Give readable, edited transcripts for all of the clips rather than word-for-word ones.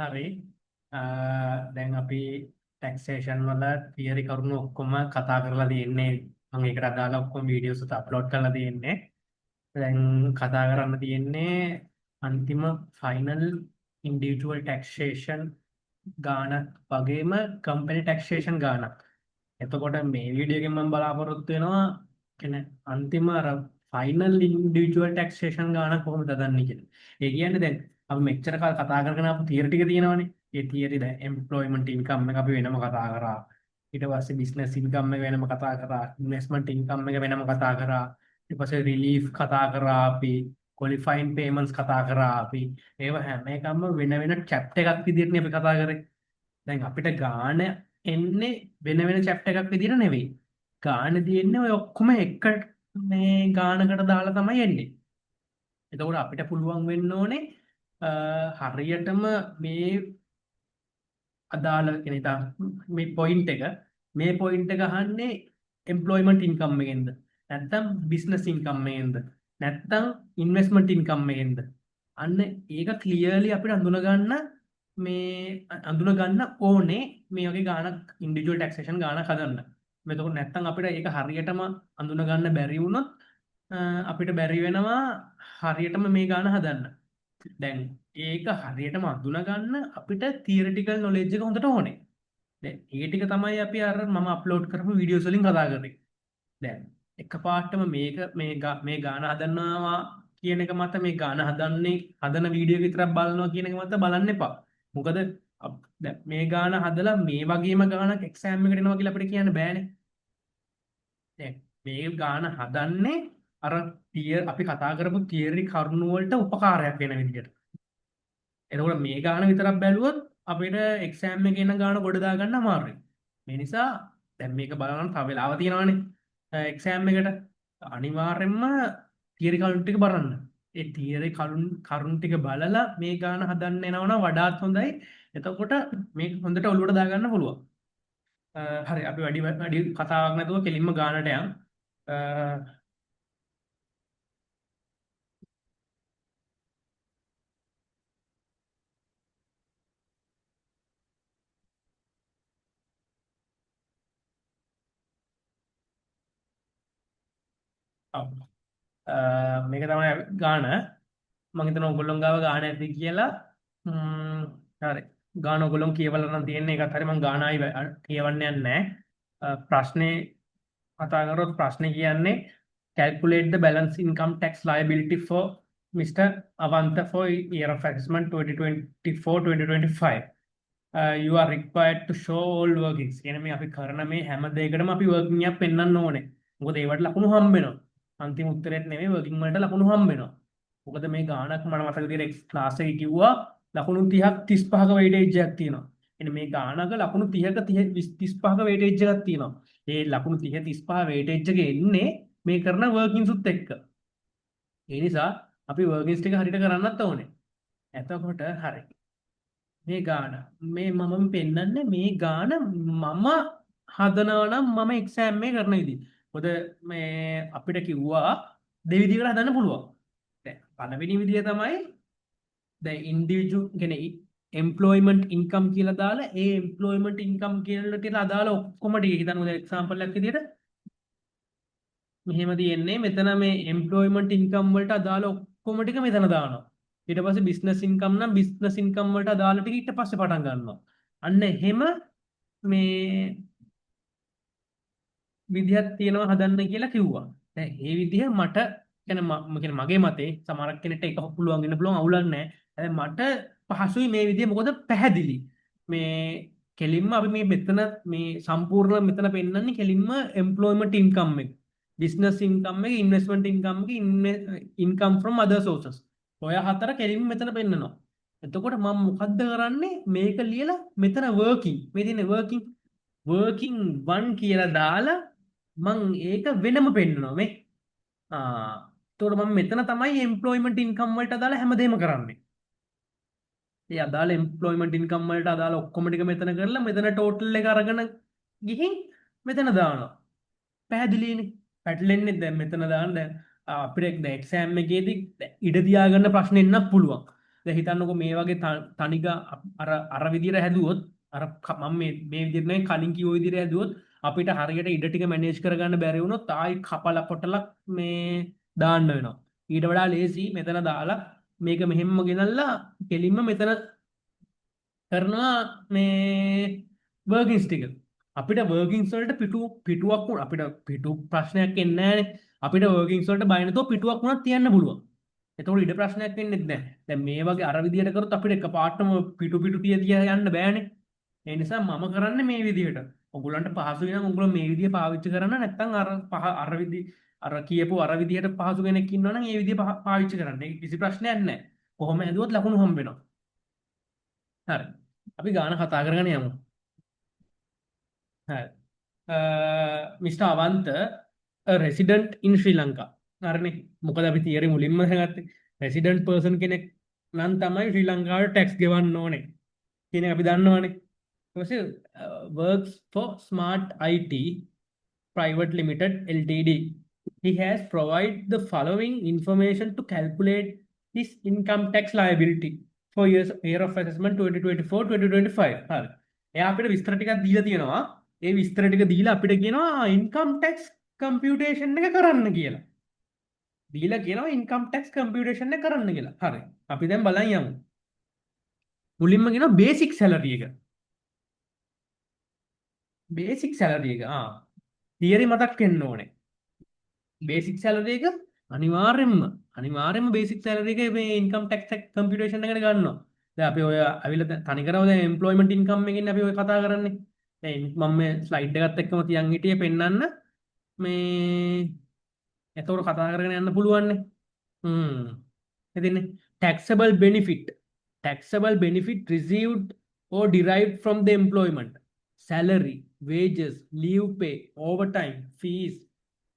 හරි. දැන් අපි ටැක්සේෂන් වල තියරි කරුණු ඔක්කොම කතා කරලා තියෙන්නේ. මම ඒකට අදාළ ඔක්කොම වීඩියෝස් උත් අප්ලෝඩ් කරලා තියෙන්නේ. දැන් කතා කරන්න තියෙන්නේ අන්තිම ෆයිනල් ඉන්ඩිවිජුවල් ටැක්සේෂන් ගානක් වගේම කම්පැනි ටැක්සේෂන් ගානක්. එතකොට මේ වීඩියෝ එකෙන් මම බලාපොරොත්තු වෙනවා කියන්නේ අන්තිම අර ෆයිනල් ඉන්ඩිවිජුවල් ටැක්සේෂන් ගානක් කොහොමද හදන්නේ කියලා. ඒ කියන්නේ දැන් අපි මෙච්චර කල් කතා කරගෙන ආපු තියරි ටික තියෙනවනේ. ඒ තියරි දැන් එම්ප්ලොයිමන්ට් ඉන්කම් එක අපි වෙනම කතා කරා. ඊට පස්සේ බිස්නස් ඉන්කම් එක වෙනම කතා කරා. ඉන්වෙස්ට්මන්ට් ඉන්කම් එක වෙනම කතා කරා. ඊට පස්සේ රිලීෆ් කතා කරා අපි. ක්වොලිෆයින් පේමන්ට්ස් කතා කරා අපි. ඒව හැම එකක්ම වෙන වෙන චැප්ටර් එකක් විදිහටනේ අපි කතා කරේ. දැන් අපිට ගාන එන්නේ වෙන වෙන චැප්ටර් එකක් විදිහට නෙවෙයි. ගාන තියෙන්නේ ඔය ඔක්කොම එක මේ ගානකට දාලා තමයි එන්නේ. එතකොට අපිට පුළුවන් වෙන්න ඕනේ හරියටම මේ අදාළ කියන්නේ මේ පොයින්ට් එක මේ පොයින්ට් එක අහන්නේ එම්ප්ලොයිමන්ට් ඉන්කම් එකෙන්ද නැත්නම් බිස්නස් ඉන්කම් එකෙන්ද නැත්නම් ඉන්වෙස්ට්මන්ට් ඉන්කම් එකෙන්ද, අන්න ඒක ක්ලියර්ලි අපිට අඳුන ගන්න මේ අඳුන ගන්න ඕනේ මේ වගේ ගාණක් ඉන්ඩිවිජුවල් ටැක්සේෂන් ගාණක් හදන්න. එතකොට නැත්නම් අපිට ඒක හරියටම අඳුන ගන්න බැරි වුණොත් අපිට බැරි වෙනවා හරියටම මේ ගාණ හදන්න. දැන් ඒක හරියටම අඳුන ගන්න අපිට තියරිටිකල් නොලෙජ් එක හොඳට ඕනේ. දැන් ඒ ටික තමයි අපි අර මම අප්ලෝඩ් කරපු වීඩියෝස් වලින් කතා කරේ. දැන් එකපාරටම මේක මේ මේ ගාන හදනවා කියන එක මත මේ ගාන හදන්නේ හදන වීඩියෝ එක විතරක් බලනවා කියන එක මත බලන්න එපා. මොකද දැන් මේ ගාන හදලා මේ වගේම ගානක් එක්සෑම් එකට එනවා කියලා අපිට කියන්න බෑනේ. දැන් මේ ගාන හදන්නේ අර අපි කතා කරපු තියරි කරුණු වලට උපකාරයක් වෙන විදිහට. එතකොට මේ ගාන විතරක් බැලුවොත් අපිට එක්සෑම් එකේ එන ගාන ගොඩ දා ගන්න අමාරුයි. මේ නිසා දැන් මේක බලන්න තව වෙලාව තියෙනවානේ එක්සෑම් එකට. අනිවාර්යෙන්ම තියරි කරුණු ටික බලන්න. ඒ තියරි කරුණු ටික බලලා මේ ගාන හදන්න එනවා නම් වඩාත් හොඳයි. එතකොට මේක හොඳට ඔලුවට දාගන්න පුළුවන්. හරි, අපි වැඩි වැඩි කතාවක් නැතුව කෙලින්ම ගානට යන්. ඔව්. මේක තමයි ගාන. මං හිතනවා ඔයගොල්ලෝ ගාව ගාන ඇති කියලා. හරි. ගාන ඔයගොල්ලෝ කියවලා නම් තියෙන්නේ. ඒකත් හරි මං ගාන ආයි කියවන්න යන්නේ නැහැ. ප්‍රශ්නේ කතා කරොත් ප්‍රශ්නේ කියන්නේ calculate the balance income tax liability for Mr. Avantha for year of assessment 2024-2025. You are required to show all workings. කියන්නේ මේ අපි කරන මේ හැම දෙයකටම අපි working එකක් පෙන්වන්න ඕනේ. මොකද ඒවට ලකුණු හම්බ වෙනවා. අන්තිම උත්තරේට නෙමෙයි වර්කින් වලට ලකුණු හම්බ වෙනවා. මොකද මේ ගානක් මට මතක විදියට ක්ලාස් එකේ කිව්වා ලකුණු 30ක් 35ක වෙයිටේජ් එකක් තියෙනවා. එන්නේ මේ ගානක ලකුණු 30ක 35ක වෙයිටේජ් එකක් තියෙනවා. ඒ ලකුණු 30 35 වෙයිටේජ් එක එන්නේ මේ කරන වර්කින්ස් උත් එක්ක. ඒ නිසා අපි වර්කින්ස් ටික හරියට කරන්නත් ඕනේ. එතකොට හරි. මේ ගාන මේ මම පෙන්නන්නේ මේ ගාන මම හදනවා නම් මම එක්සෑම් එක කරන විදිහ. මොකද මේ අපිට කිව්වා දෙවිදිහකට හදන්න පුළුවන්. දැන් පළවෙනි විදිය තමයි දැන් ඉන්ඩිවිජුවල් කියන්නේ එම්ප්ලොයිමන්ට් ඉන්කම් කියලා දාලා ඒ එම්ප්ලොයිමන්ට් ඉන්කම් කියලා ටික අදාළ ඔක්කොම ටික හිතන්න මොකද එක්සැම්පල් එකක් විදියට මෙහෙම තියෙන්නේ මෙතන මේ එම්ප්ලොයිමන්ට් ඉන්කම් වලට අදාළ ඔක්කොම ටික මෙතන දානවා. ඊට පස්සේ බිස්නස් ඉන්කම් නම් බිස්නස් ඉන්කම් වලට අදාළ ටික ඊට පස්සේ පටන් ගන්නවා. අන්න එහෙම මේ විදිහක් තියෙනවා හදන්න කියලා කිව්වා. දැන් ඒ විදිහ මට කියන්නේ මම කියන්නේ මගේ මතේ සමහරක් කෙනෙක්ට ඒක පුළුවන් වෙන්න පුළුවන් අවුලක් නැහැ. හැබැයි මට පහසුයි මේ විදිහ, මොකද පැහැදිලි. මේ කෙලින්ම අපි මේ මෙතන මේ සම්පූර්ණ මෙතන පෙන්වන්නේ කෙලින්ම එම්ප්ලොයිමන්ට් ඉන්කම් එක, බිස්නස් ඉන්කම් එක, ඉන්වෙස්ට්මන්ට් ඉන්කම් එක, ඉන්කම් ෆ්‍රොම් අදර් සෝසස්. ඔය හතර කෙලින්ම මෙතන පෙන්නනවා. එතකොට මම මොකද්ද කරන්නේ? මේක ලියලා මෙතන වර්කින් මේ තියෙන වර්කින් වර්කින් 1 කියලා දාලා මං ඒක වෙනම පෙන්නනවා මේ. එතකොට මම මෙතන තමයි එම්ප්ලොයිමන්ට් ඉන්කම් වලට අදාළ හැමදේම කරන්නේ. ඒ අදාළ එම්ප්ලොයිමන්ට් ඉන්කම් වලට අදාළ ඔක්කොම ටික මෙතන කරලා මෙතන ටෝටල් එක අරගෙන ගිහින් මෙතන දානවා. පැහැදිලිනේ? පැටලෙන්නේ දැන් මෙතන දාන්න දැන් අපිට දැන් එක්සෑම් එකේදී ඉඩ තියාගන්න ප්‍රශ්න එන්නත් පුළුවන්. දැන් හිතන්නකෝ මේ වගේ තනික අර අර විදියට හැදුවොත්, අර මම මේ මේ විදියට නෙවෙයි කලින් කිව්ව විදියට හැදුවොත් අපිට හරියට ඉඩ ටික මැනේජ් කරගන්න බැරි වුණොත් ආයි කපලා කොටලා මේ දාන්න වෙනවා. ඊට වඩා ලේසි මෙතන දාලා මේක මෙහෙම්ම ගෙනල්ලා කෙලින්ම මෙතන කරනවා මේ වර්කින්ස් ටික. අපිට වර්කින්ස් වලට පිටුවක් වුණ අපිට පිටු ප්‍රශ්නයක් එන්නේ නෑනේ. අපිට වර්කින්ස් වලට බය නැතුව පිටුවක් වුණත් තියන්න පුළුවන්. එතකොට ඉඩ ප්‍රශ්නයක් වෙන්නෙත් නෑ. දැන් මේ වගේ අර විදියට කරොත් අපිට එකපාරටම පිටු පිටු තිය තිය යන්න බෑනේ. ඒ නිසා මම කරන්නේ මේ විදියට. ඔයගොල්ලන්ට පහසුයි නම් ඔයගොල්ලෝ මේ විදිය පාවිච්චි කරන්න, නැත්නම් අර පහ අර විදි අර කියපු අර විදියට පහසු කෙනෙක් ඉන්නවා නම් ඒ විදිය පාවිච්චි කරන්න. ඒක කිසි ප්‍රශ්නයක් නෑ. කොහොම හැදුවත් ලකුණු හම්බ වෙනවා. හරි. අපි ගාන කතා කරගෙන යමු. හරි. Mister Avantha, a resident in Sri Lanka. හරිනේ. මොකද අපි තියරි මුලින්ම ගත්තේ. රෙසිඩන්ට් පර්සන් කෙනෙක් නම් තමයි ශ්‍රී ලංකාවට ටැක්ස් ගෙවන්න ඕනේ කියන එක අපි දන්නවනේ. ඊට පස්සේ, works for Smart IT Private Limited LTD. He has provided the following information to calculate his income tax liability for year of assessment 2024-2025. හරි. එයා අපිට විස්තර ටිකක් දීලා තියෙනවා. ඒ විස්තර ටික දීලා අපිට කියනවා income tax computation එක කරන්න කියලා. දීලා කියනවා income tax computation එක කරන්න කියලා. හරි. අපි දැන් බලන් යමු. මුලින්ම කියනවා basic salary එක. Basic salary එක. තියරි මතක් වෙන්න ඕනේ. Basic salary එක අනිවාර්යෙන්ම basic salary එක මේ income tax computation එකට ගන්නවා. දැන් අපි ඔය ඇවිල්ලා දැන් තනිකරම දැන් employment income එකෙන් අපි ඔය කතා කරන්නේ. දැන් මම මේ ස්ලයිඩ් එකත් එක්කම තියන් හිටියේ පෙන්නන්න. මේ එතකොට කතා කරගෙන යන්න පුළුවන්නේ. ඉතින් taxable benefit. Taxable benefit received or derived from the employment, salary, wages, leave pay, overtime, fees,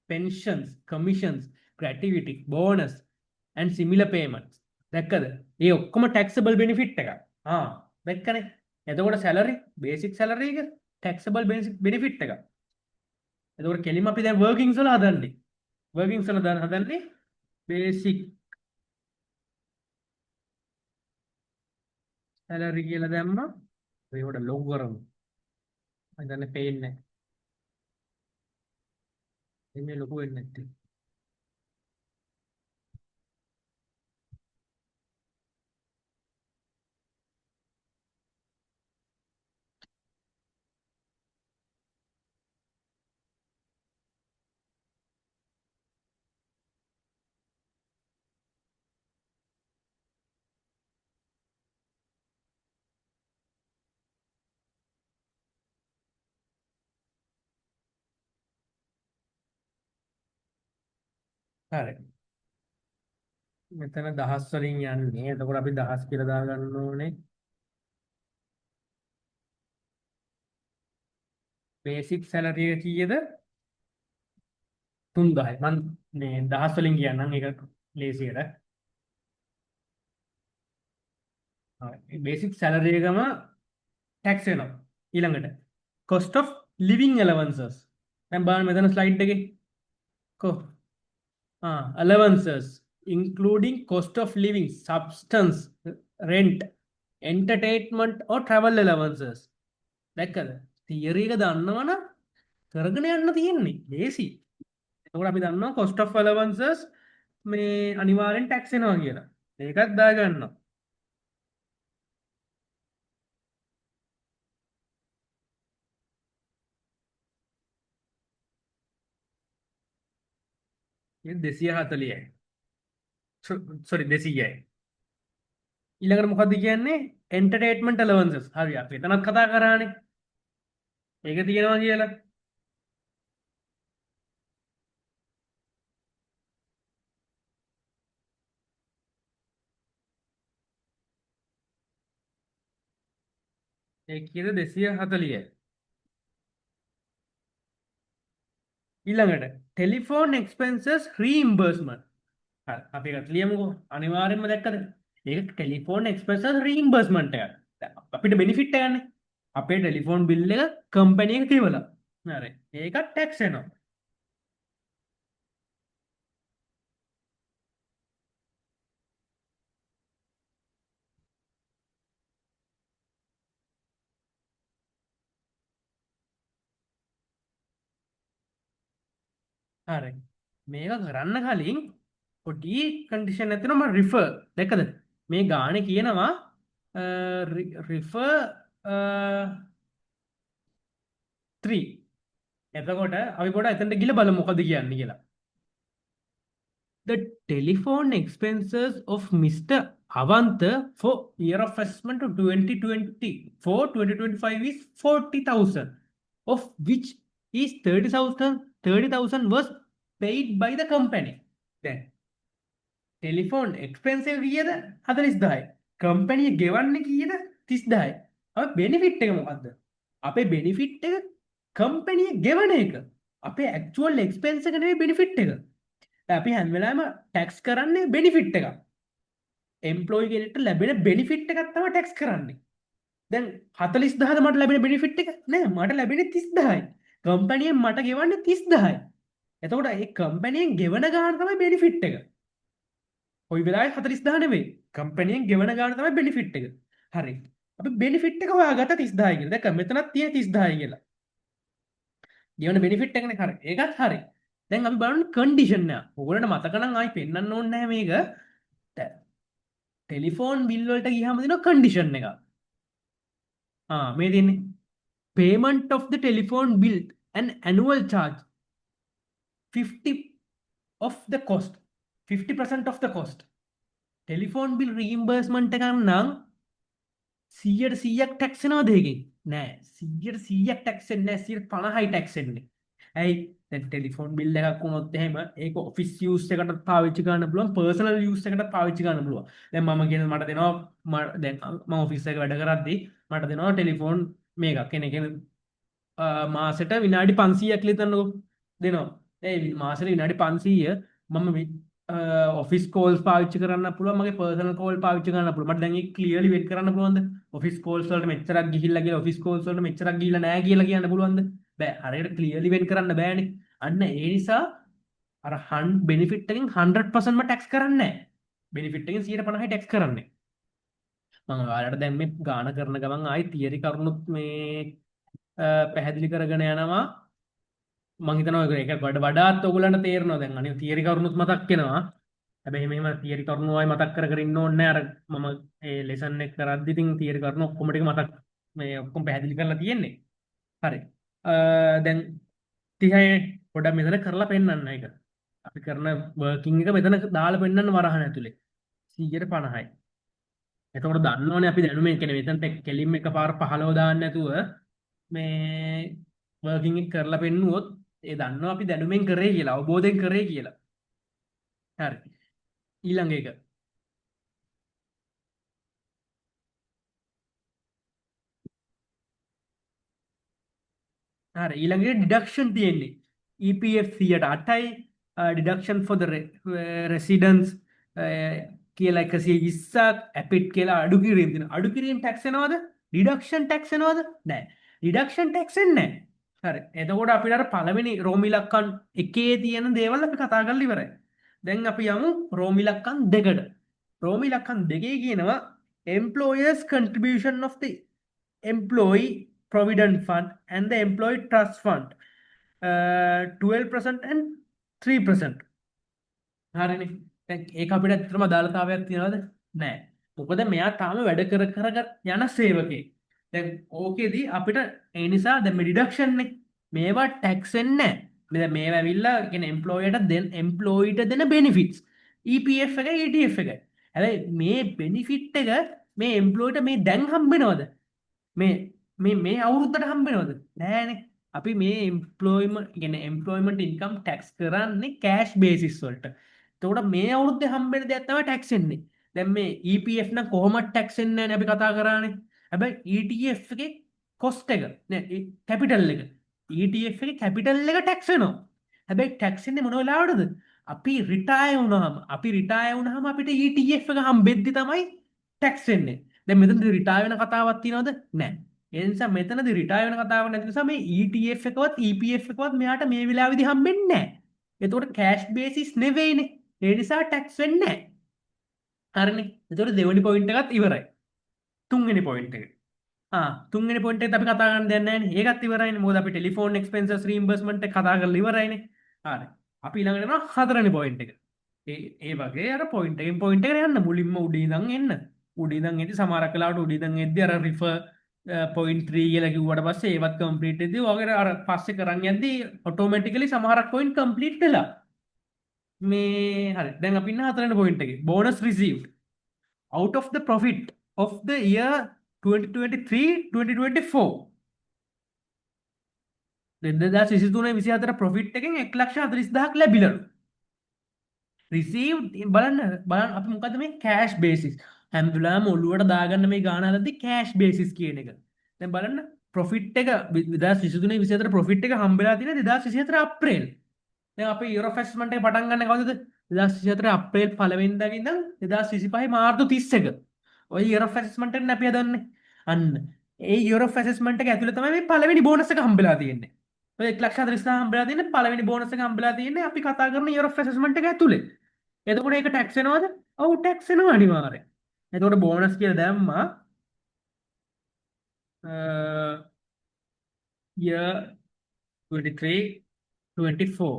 pensions, commissions, gratuity, bonus and similar payments. දැක්කද? මේ ඔක්කොම taxable benefit එකක්. දැක්කනේ. එතකොට salary, basic salary එක taxable benefit එකක්. එතකොට කෙලින්ම අපි දැන් workings වල හදන්නේ. Workings වල හදන්නේ basic salary කියලා දැම්මා. ඒකට ලොකු කරමු. මම හිතන්නේ පේන්නේ නැහැ. මේ ලොකු වෙන්නේ නැත්තේ. හරි. මෙතන දහස් වලින් යන්නේ. එතකොට අපි දහස් කියලා දාගන්න ඕනේ. බේසික් සැලරි එක කීයද? 3000යි. මං මේ දහස් වලින් කියන්නම් ඒක ලේසියට. හරි. බේසික් සැලරි එකම ටැක්ස් වෙනවා. ඊළඟට cost of living allowances. දැන් බලන්න මෙතන ස්ලයිඩ් එකේ. කො? Allowances including cost of living, substance, rent, entertainment or travel allowances. දැක්කද? තියරි එක දන්නවනම් කරගෙන යන්න තියෙන්නේ. ලේසි. එතකොට අපි දන්නවා cost of allowances මේ අනිවාර්යෙන් ටැක්ස් වෙනවා කියලා. ඒකත් දාගන්නවා. ඒ 240යි. සෝරි 200යි. ඊළඟට මොකද්ද කියන්නේ? එන්ටර්ටේන්මන්ට් ඇලවන්සස්. හරි අපි එතනත් කතා කරානේ. ඒක තියෙනවා කියලා. ඒ කීයද? 240යි. ඊළඟට ටෙලිෆෝන් එක්ස්පෙන්සස් රීඉම්බර්ස්මන්ට්. හරි අපි ඒකත් ලියමුකෝ. අනිවාර්යෙන්ම දැක්කද? මේක ටෙලිෆෝන් එක්ස්පෙන්සස් රීඉම්බර්ස්මන්ට් එකක්. දැන් අපිට බෙනිෆිට් එකක් නේ. අපේ ටෙලිෆෝන් බිල් එක කම්පැනි එක ගෙවලා. හරි. ඒකත් ටැක්ස් වෙනවා. හරි. මේක කරන්න කලින් පොඩි කන්ඩිෂන් එකක් තියෙනවා. මම රිෆර් දැක්කද? මේ ගානේ කියනවා රිෆර් 3. එතකොට අපි පොඩ්ඩක් එතනට ගිහලා බලමු මොකද කියන්නේ කියලා. The telephone expenses of Mr. Avanta for year of assessment of 2024 2025 is 40,000, of which is 30,000 was paid by the company. දැන් ටෙලිෆෝන් එක්ස්පෙන්ස් එක කීයද? 40,000යි. කම්පැනි එක ගෙවන්නේ කීයද? 30,000යි. අපේ බෙනිෆිට් එක මොකද්ද? අපේ බෙනිෆිට් එක කම්පැනි එක ගෙවන එක. අපේ ඇක්චුවල් එක්ස්පෙන්ස් එක නෙවෙයි බෙනිෆිට් එක. දැන් අපි හැම වෙලාවෙම ටැක්ස් කරන්නේ බෙනිෆිට් එකක්. එම්ප්ලොයි කෙනෙක්ට ලැබෙන බෙනිෆිට් එකක් තමයි ටැක්ස් කරන්නේ. දැන් 40,000ද මට ලැබෙන බෙනිෆිට් එක? නෑ, මට ලැබෙන්නේ 30,000යි. කම්පැනියෙන් මට ගෙවන්නේ 30,000යි. එතකොට ඒ කම්පැනියෙන් ගෙවන ගාන තමයි බෙනිෆිට් එක. කොයි වෙලාවෙත් 40,000 නෙවෙයි. කම්පැනියෙන් ගෙවන ගාන තමයි බෙනිෆිට් එක. හරි. අපි බෙනිෆිට් එක හොයාගත්තා 30,000යි කියලා. දැන් මෙතනත් තියෙන 30,000යි කියලා. ගෙවන බෙනිෆිට් එකනේ. හරි. ඒකත් හරි. දැන් අපි බලන්න කන්ඩිෂන් එක. ඔයගොල්ලන්ට මතක නම් ආයි පෙන්නන්න ඕනේ නැහැ මේක. ටෙලිෆෝන් බිල් වලට ගියාම දෙනවා කන්ඩිෂන් එකක්. ආ, මේ තියෙන්නේ payment of the telephone bill an annual charge 50 of the cost, 50% of the cost. Telephone bill reimbursement එකක් නම් 100ට 100ක් ටැක්ස් වෙනවද ඒකෙන්? නෑ, 100ට 100ක් ටැක්ස් වෙන්නේ නෑ, 150යි ටැක්ස් වෙන්නේ. ඇයි? දැන් ටෙලිෆෝන් බිල් එකක් වුණොත් එහෙම ඒක ඔෆිස් යූස් එකටත් පාවිච්චි කරන්න පුළුවන්, පර්සනල් යූස් එකටත් පාවිච්චි කරන්න පුළුවන්. දැන් මම කියන මට දෙනවා, දැන් මම ඔෆිස් එකේ වැඩ කරද්දි මට දෙනවා ටෙලිෆෝන් මේකක්. කියන්නේ මාසෙට විනාඩි 500ක් කියලා හිතන්නකෝ දෙනවා. ඒ මාසෙට විනාඩි 500 මම ඔෆිස් කෝල්ස් පාවිච්චි කරන්න පුළුවන්, මගේ පර්සනල් කෝල් පාවිච්චි කරන්න පුළුවන්. මට දැන් ඒක ක්ලියර්ලි වෙන් කරන්න පුළුවන්ද? ඔෆිස් කෝල්ස් වලට මෙච්චරක් ගිහිල්ලා කියලා, ඔෆිස් කෝල්ස් වලට මෙච්චරක් ගිහිල්ලා නෑ කියලා කියන්න පුළුවන්ද? බෑ. හරියට ක්ලියර්ලි වෙන් කරන්න බෑනේ. අන්න ඒ නිසා අර බෙනිෆිට් එකෙන් 100%ම ටැක්ස් කරන්නේ නෑ. බෙනිෆිට් එකෙන් 150යි ටැක්ස් කරන්නේ. මම ඔයාලට දැන් මේ ගාන කරන ගමන් ආයි තියරි කරුණුත් මේ පැහැදිලි කරගෙන යනවා. මං හිතනවා ඒක වඩාත් ඔයගොල්ලන්ට තේරෙනවා. දැන් අනිත් තියරි කරුණුත් මතක් වෙනවා. හැබැයි මෙහෙම තියරි කරුණු ආයි මතක් කර කර ඉන්න ඕනේ නෑ. අර මම ඒ ලෙසන් එක කරද්දි ඉතින් තියරි කරුණු ඔක්කොම ටික මතක් මේ ඔක්කොම පැහැදිලි කරලා තියෙන්නේ. හරි. දැන් 30 පොඩ්ඩක් මෙතන කරලා පෙන්නන්න ඒක. අපි කරන වර්කින් එක මෙතන දාලා පෙන්නන්න වරහන් ඇතුලේ. 150යි. එතකොට දන්නවනේ අපි දැනුමෙන් කියන්නේ මෙතනට කෙලින්ම එකපාර 15 දාන්න නැතුව මේ වර්කින් එක කරලා පෙන්නුවොත් ඒ දන්නවා අපි දැනුමෙන් කරේ කියලා, අවබෝධයෙන් කරේ කියලා. හරි. ඊළඟ එක. හරි, ඊළඟ එක ඩිඩක්ෂන් තියෙන්නේ. EPF 108යි, ඩිඩක්ෂන් for the residents කියලා 120ක්, ඇපිට් කියලා අඩු කිරීම තියෙනවා. අඩු කිරීම ටැක්ස් වෙනවද? ඩිඩක්ෂන් ටැක්ස් වෙනවද? නෑ. ඩිඩක්ෂන් ටැක්ස් වෙන්නේ නෑ. හරි. එතකොට අපිට අර පළවෙනි රෝම ඉලක්කම් එකේ තියෙන දේවල් අපි කතා කරලා ඉවරයි. දැන් අපි යමු රෝම ඉලක්කම් දෙකට. රෝම ඉලක්කම් දෙකේ කියනවා employers contribution of the employee provident fund and the employee trust fund 12% and 3%. හරිනේ. දැන් ඒක අපිට ඇත්තටම අදාළතාවයක් තියනවද? නෑ. මොකද මෙයා තාම වැඩ කර කර යන සේවකයෙක්. දැන් ඕකෙදි අපිට ඒ නිසා දැන් මේ ඩිඩක්ෂන් නේ. මේවා ටැක්ස් වෙන්නේ නෑ. දැන් මේවා ඇවිල්ලා කියන්නේ එම්ප්ලොයර්ට දෙන, එම්ප්ලොයිට දෙන බෙනිෆිට්ස්. EPF එක ETF එක. හැබැයි මේ බෙනිෆිට් එක මේ එම්ප්ලොයිට මේ දැන් හම්බ වෙනවද? මේ මේ මේ අවුරුද්දට හම්බ වෙනවද? නෑනේ. අපි මේ එම්ප්ලොයිමන්ට් කියන්නේ එම්ප්ලොයිමන්ට් ඉන්කම් ටැක්ස් කරන්නේ කෑෂ් බේසිස් වලට. එතකොට මේ අවුරුද්දේ හම්බ වෙන දෙයක් තමයි ටැක්ස් එන්නේ. දැන් මේ EPF නම් කොහොමද ටැක්ස් එන්නේ නෑනේ අපි කතා කරානේ. හැබැයි ETF එකේ කොස්ට් එක නෑ, කැපිටල් එක. ETF එකේ කැපිටල් එක ටැක්ස් වෙනවා. හැබැයි ටැක්ස් එන්නේ මොන වෙලාවටද? අපි රිටයර් වුණාම, අපි රිටයර් වුණාම අපිට ETF එක හම්බෙද්දි තමයි ටැක්ස් වෙන්නේ. දැන් මෙතනදී රිටයර් වෙන කතාවක් තියෙනවද? නෑ. ඒ නිසා මෙතනදී රිටයර් වෙන කතාවක් නැති නිසා මේ ETF එකවත් EPF එකවත් මෙයාට මේ වෙලාවේදී හම්බෙන්නේ නෑ. එතකොට කෑෂ් බේසිස් නෙවෙයිනේ. ඒ නිසා ටැක්ස් වෙන්නේ නෑ. හරිනේ. එතකොට දෙවෙනි පොයින්ට් එකත් ඉවරයි. තුන්වෙනි පොයින්ට් එක. තුන්වෙනි පොයින්ට් එකත් අපි කතා කරන්න දෙයක් නෑනේ. ඒකත් ඉවරයිනේ. මොකද අපි ටෙලිෆෝන් එක්ස්පෙන්සස් රීඉම්බර්ස්මන්ට් එක කතා කරලා ඉවරයිනේ. හරි. අපි ඊළඟට යනවා හතරවෙනි පොයින්ට් එක. ඒ ඒ වගේ අර පොයින්ට් එකෙන් පොයින්ට් එකට යන්න මුලින්ම උඩ ඉඳන් එන්න. උඩ ඉඳන් එද්දි සමහරක් වෙලාවට උඩ ඉඳන් එද්දි අර රිෆර් පොයින්ට් 3 කියලා කිව්වට පස්සේ ඒවත් කම්ප්ලීට් වෙද්දි ඔයගේ අර පස්සේ කරන් යද්දි ඔටෝමැටිකලි සමහරක් පොයින්ට් කම්ප්ලීට් වෙලා. මේ හරි. දැන් අපි ඉන්න හතරවෙනි පොයින්ට් එකේ. Bonus received out of the profit of the year 2023 2024. 2023 24 profit එකෙන් 1,40,000ක් ලැබිලලු. රිසීව්ඩ් බලන්න බලන්න අපි මොකද්ද මේ කෑෂ් බේසිස්. හැම වෙලාවෙම ඔළුවට දාගන්න මේ ගාන හදද්දි කෑෂ් බේසිස් කියන එක. දැන් බලන්න ප්‍රොෆිට් එක 2023 24 ප්‍රොෆිට් එක හම්බෙලා තියෙන 2024 අප්‍රේල්. දැන් අපි ඉයර් ඔෆ් ඇසෙස්මන්ට් එක පටන් ගන්න කවදද? 2024 අප්‍රේල් පළවෙනිදා ඉඳන් 2025 මාර්තු 31. ඔය ඉයර් ඔෆ් ඇසෙස්මන්ට් එකනේ අපි හදන්නේ. අන්න ඒ ඉයර් ඔෆ් ඇසෙස්මන්ට් එක ඇතුලේ තමයි මේ පළවෙනි බෝනස් එක හම්බෙලා තියෙන්නේ. ඔය 1,40,000 හම්බෙලා තියෙන්නේ පළවෙනි බෝනස් එක හම්බෙලා තියෙන්නේ අපි කතා කරන ඉයර් ඔෆ් ඇසෙස්මන්ට් එක ඇතුලේ. එතකොට ඒක ටැක්ස් වෙනවද? ඔව් ටැක්ස් වෙනවා අනිවාර්යෙන්. එතකොට බෝනස් කියලා දැම්මා year 23 24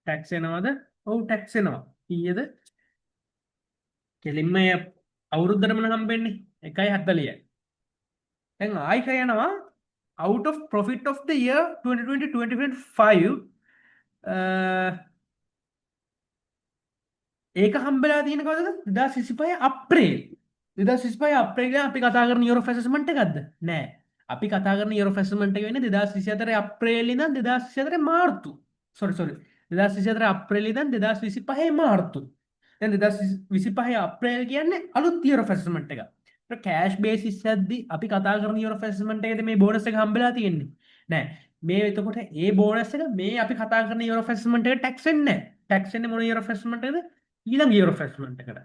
tax එනවද? ඔව් ටැක්ස් එනවා. කීයද? කෙලින්ම අවුරුද්දටම නම් හම්බෙන්නේ 1.40යි. දැන් ආයි කියනවා out of profit of the year 2020 2025 ඒක හම්බෙලා තියෙන කවදද? 2025 අප්‍රේල්. 2025 අප්‍රේල් අපි කතා කරන ඉයර් ඔෆ් ඇසෙස්මන්ට් එකක්ද? නෑ. අපි කතා කරන ඉයර් ඔෆ් ඇසෙස්මන්ට් එක වෙන්නේ 2024 අප්‍රේල් ඉඳන් 2024 මාර්තු. Sorry sorry. 2024 අප්‍රේල් ඉඳන් 2025 මාර්තු. දැන් 2025 අප්‍රේල් කියන්නේ අලුත් ඉයර් ඔෆ් ඇසෙස්මන්ට් එකක්. ඒක කෑෂ් බේසිස් එකද්දි අපි කතා කරන ඉයර් ඔෆ් ඇසෙස්මන්ට් එකේදී මේ බෝනස් එක හම්බෙලා තියෙන්නේ. නෑ. මේ එතකොට ඒ බෝනස් එක මේ අපි කතා කරන ඉයර් ඔෆ් ඇසෙස්මන්ට් එකට ටැක්ස් වෙන්නේ නෑ. ටැක්ස් වෙන්නේ මොන ඉයර් ඔෆ් ඇසෙස්මන්ට් එකද? ඊළඟ ඉයර් ඔෆ් ඇසෙස්මන්ට් එකට.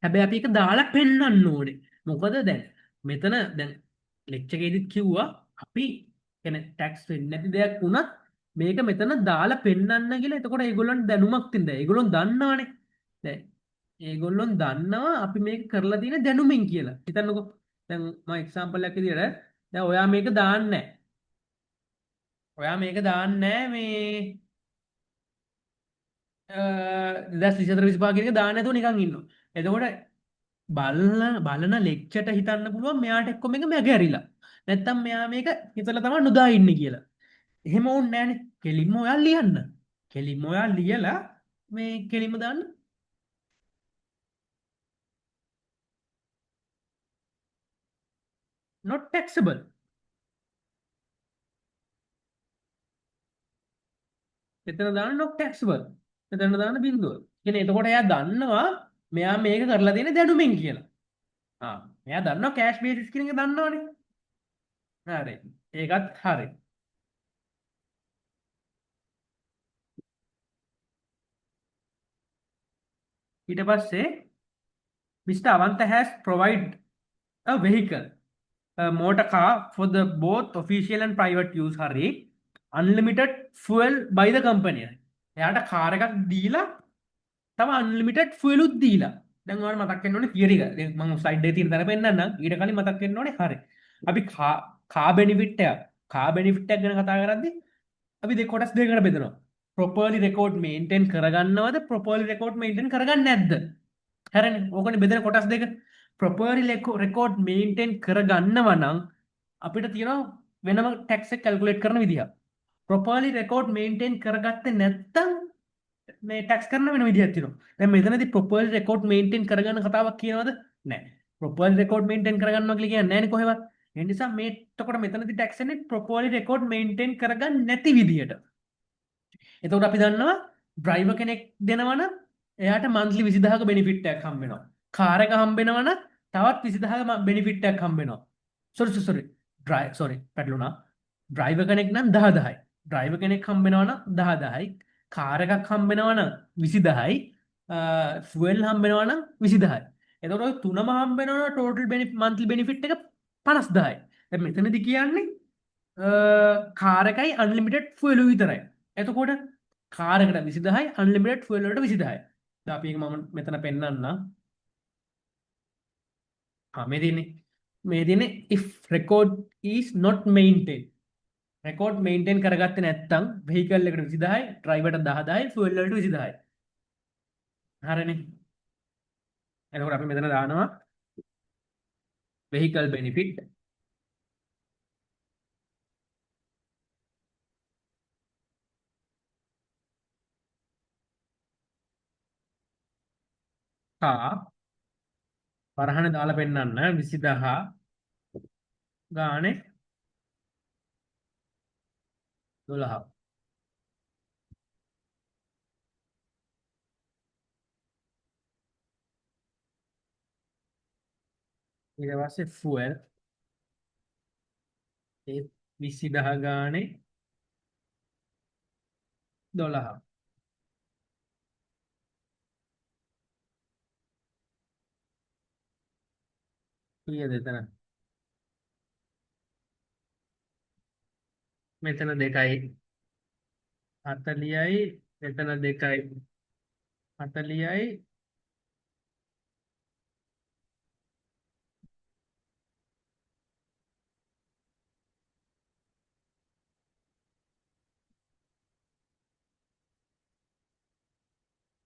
හැබැයි අපි ඒක දාලා පෙන්වන්න ඕනේ. මොකද දැන් මෙතන දැන් ලෙක්චර් එකේදීත් කිව්වා අපි කියන්නේ ටැක්ස් වෙන්නේ නැති දෙයක් වුණත් මේක මෙතන දාලා පෙන්වන්න කියලා. එතකොට ඒගොල්ලන්ට දැනුමක් තියෙනවා. ඒගොල්ලෝ දන්නවනේ. දැන් ඒගොල්ලෝ දන්නවා අපි මේක කරලා තියෙන දැනුමින් කියලා. හිතන්නකෝ. දැන් මම එක්සැම්පල් එකක් විදියට දැන් ඔයා මේක දාන්නේ නැහැ. ඔයා මේක දාන්නේ නැහැ මේ 2024 25 කියන එක දාන්න නැතුව නිකන් ඉන්නවා. එතකොට බලන බලන ලෙක්චර්ට හිතන්න පුළුවන් මෙයාට එක්ක මේක මැග ඇරිලා. නැත්තම් මෙයා මේක හිතලා තමයි නොදා ඉන්නේ කියලා. එහෙම ඕනේ නෑනේ. කෙලින්ම ඔයා ලියන්න. කෙලින්ම ඔයා ලියලා මේ කෙලින්ම දාන්න. Not taxable. එතන දාන්න not taxable. එතන දාන්න බිඳුව. කියන්නේ එතකොට එයා දන්නවා මෙයා මේක කරලා තියෙන දැනුමින් කියලා. ආ මෙයා දන්නවා කෑෂ් බේසිස් කියන එක දන්නවනේ. හරි. ඒකත් හරි. ඊට පස්සේ Mr. Avanta has provided a vehicle, a motor car for the both official and private use. හරි. Unlimited fuel by the company. එයාට කාර් එකක් දීලා තව අන්ලිමිටඩ් ෆුවල් උත් දීලා. දැන් ඔයාලට මතක් වෙන්න ඕනේ තියරි එක. දැන් මම ස්ලයිඩ් එකේ තියෙන තැන පෙන්නන්නම්. ඊට කලින් මතක් වෙන්න ඕනේ හරි. අපි කා බෙනිෆිට් එකක්, කා බෙනිෆිට් එකක් ගැන කතා කරද්දි අපි දෙක කොටස් දෙකකට බෙදනවා. ප්‍රොපර්ලි රෙකෝඩ් මේන්ටේන් කරගන්නවද, ප්‍රොපර්ලි රෙකෝඩ් මේන්ටේන් කරගන්නේ නැද්ද? හරිනේ. ඕකනේ බෙදෙන කොටස් දෙක. ප්‍රොපර්ලි රෙකෝඩ් මේන්ටේන් කරගන්නවා නම් අපිට තියෙනවා වෙනම ටැක්ස් එක කැල්කියුලේට් කරන විදිහක්. ප්‍රොපර්ලි රෙකෝඩ් මේන්ටේන් කරගත්තේ නැත්නම් මේ ටැක්ස් කරන වෙන විදිහක් තියෙනවා. දැන් මෙතනදී ප්‍රොපර්ලි රෙකෝඩ් මේන්ටේන් කරගන්න කතාවක් කියනවද? නෑ. ප්‍රොපර්ලි රෙකෝඩ් මේන්ටේන් කරගන්නවා කියලා කියන්නේ නෑනේ කොහෙවත්. ඒ නිසා මේ එතකොට මෙතනදී ටැක්ස් එන්නේ ප්‍රොපර්ලි රෙකෝඩ් මේන්ටේන් කරගන්න නැති විදිහට. එතකොට අපි දන්නවා ඩ්‍රයිවර් කෙනෙක් දෙනවා නම් එයාට මන්ත්ලි 20000ක බෙනිෆිට් එකක් හම්බ වෙනවා. කාර් එක හම්බ වෙනවා නම් තවත් 20000ක බෙනිෆිට් එකක් හම්බ වෙනවා. සෝරි සෝරි ඩ්‍රයිව් සෝරි පැටලුණා. ඩ්‍රයිවර් කෙනෙක් නම් 10000යි. ඩ්‍රයිවර් කෙනෙක් හම්බ වෙනවා නම් 10000යි. කාර් එකක් හම්බ වෙනවා නම් 20000යි. ෆුවල් හම්බ වෙනවා නම් 20000යි. එතකොට ඔය තුනම හම්බ වෙනවා නම් ටෝටල් මන්ත්ලි බෙනිෆිට් එක 50000යි. දැන් මෙතනදි කියන්නේ කාර් එකයි අන්ලිමිටඩ් ෆුවල් විතරයි. එතකොට කාර් එකට 20000යි අන්ලිමිටඩ් ෆුවල් වලට 20000යි. දැන් අපි ඒක මම මෙතන පෙන්නන්නම්. ආ මේ තියෙන්නේ මේ තියෙන්නේ if record is not maintained. Record maintain කරගත්තේ නැත්නම් වෙහිකල් එකට 20000යි, ඩ්‍රයිවර්ට 10000යි, ෆුවල් වලට 20000යි. හරිනේ. එතකොට අපි මෙතන දානවා වෙහිකල් බෙනිෆිට් කා වරහන දාලා පෙන්නන්න 20000 ගානේ 12. ඊට පස්සේ ෆුවල් ඒ 20000 ගානේ 12. කීයද එතන? මෙතන 2යි 40යි, මෙතන 2යි 40යි,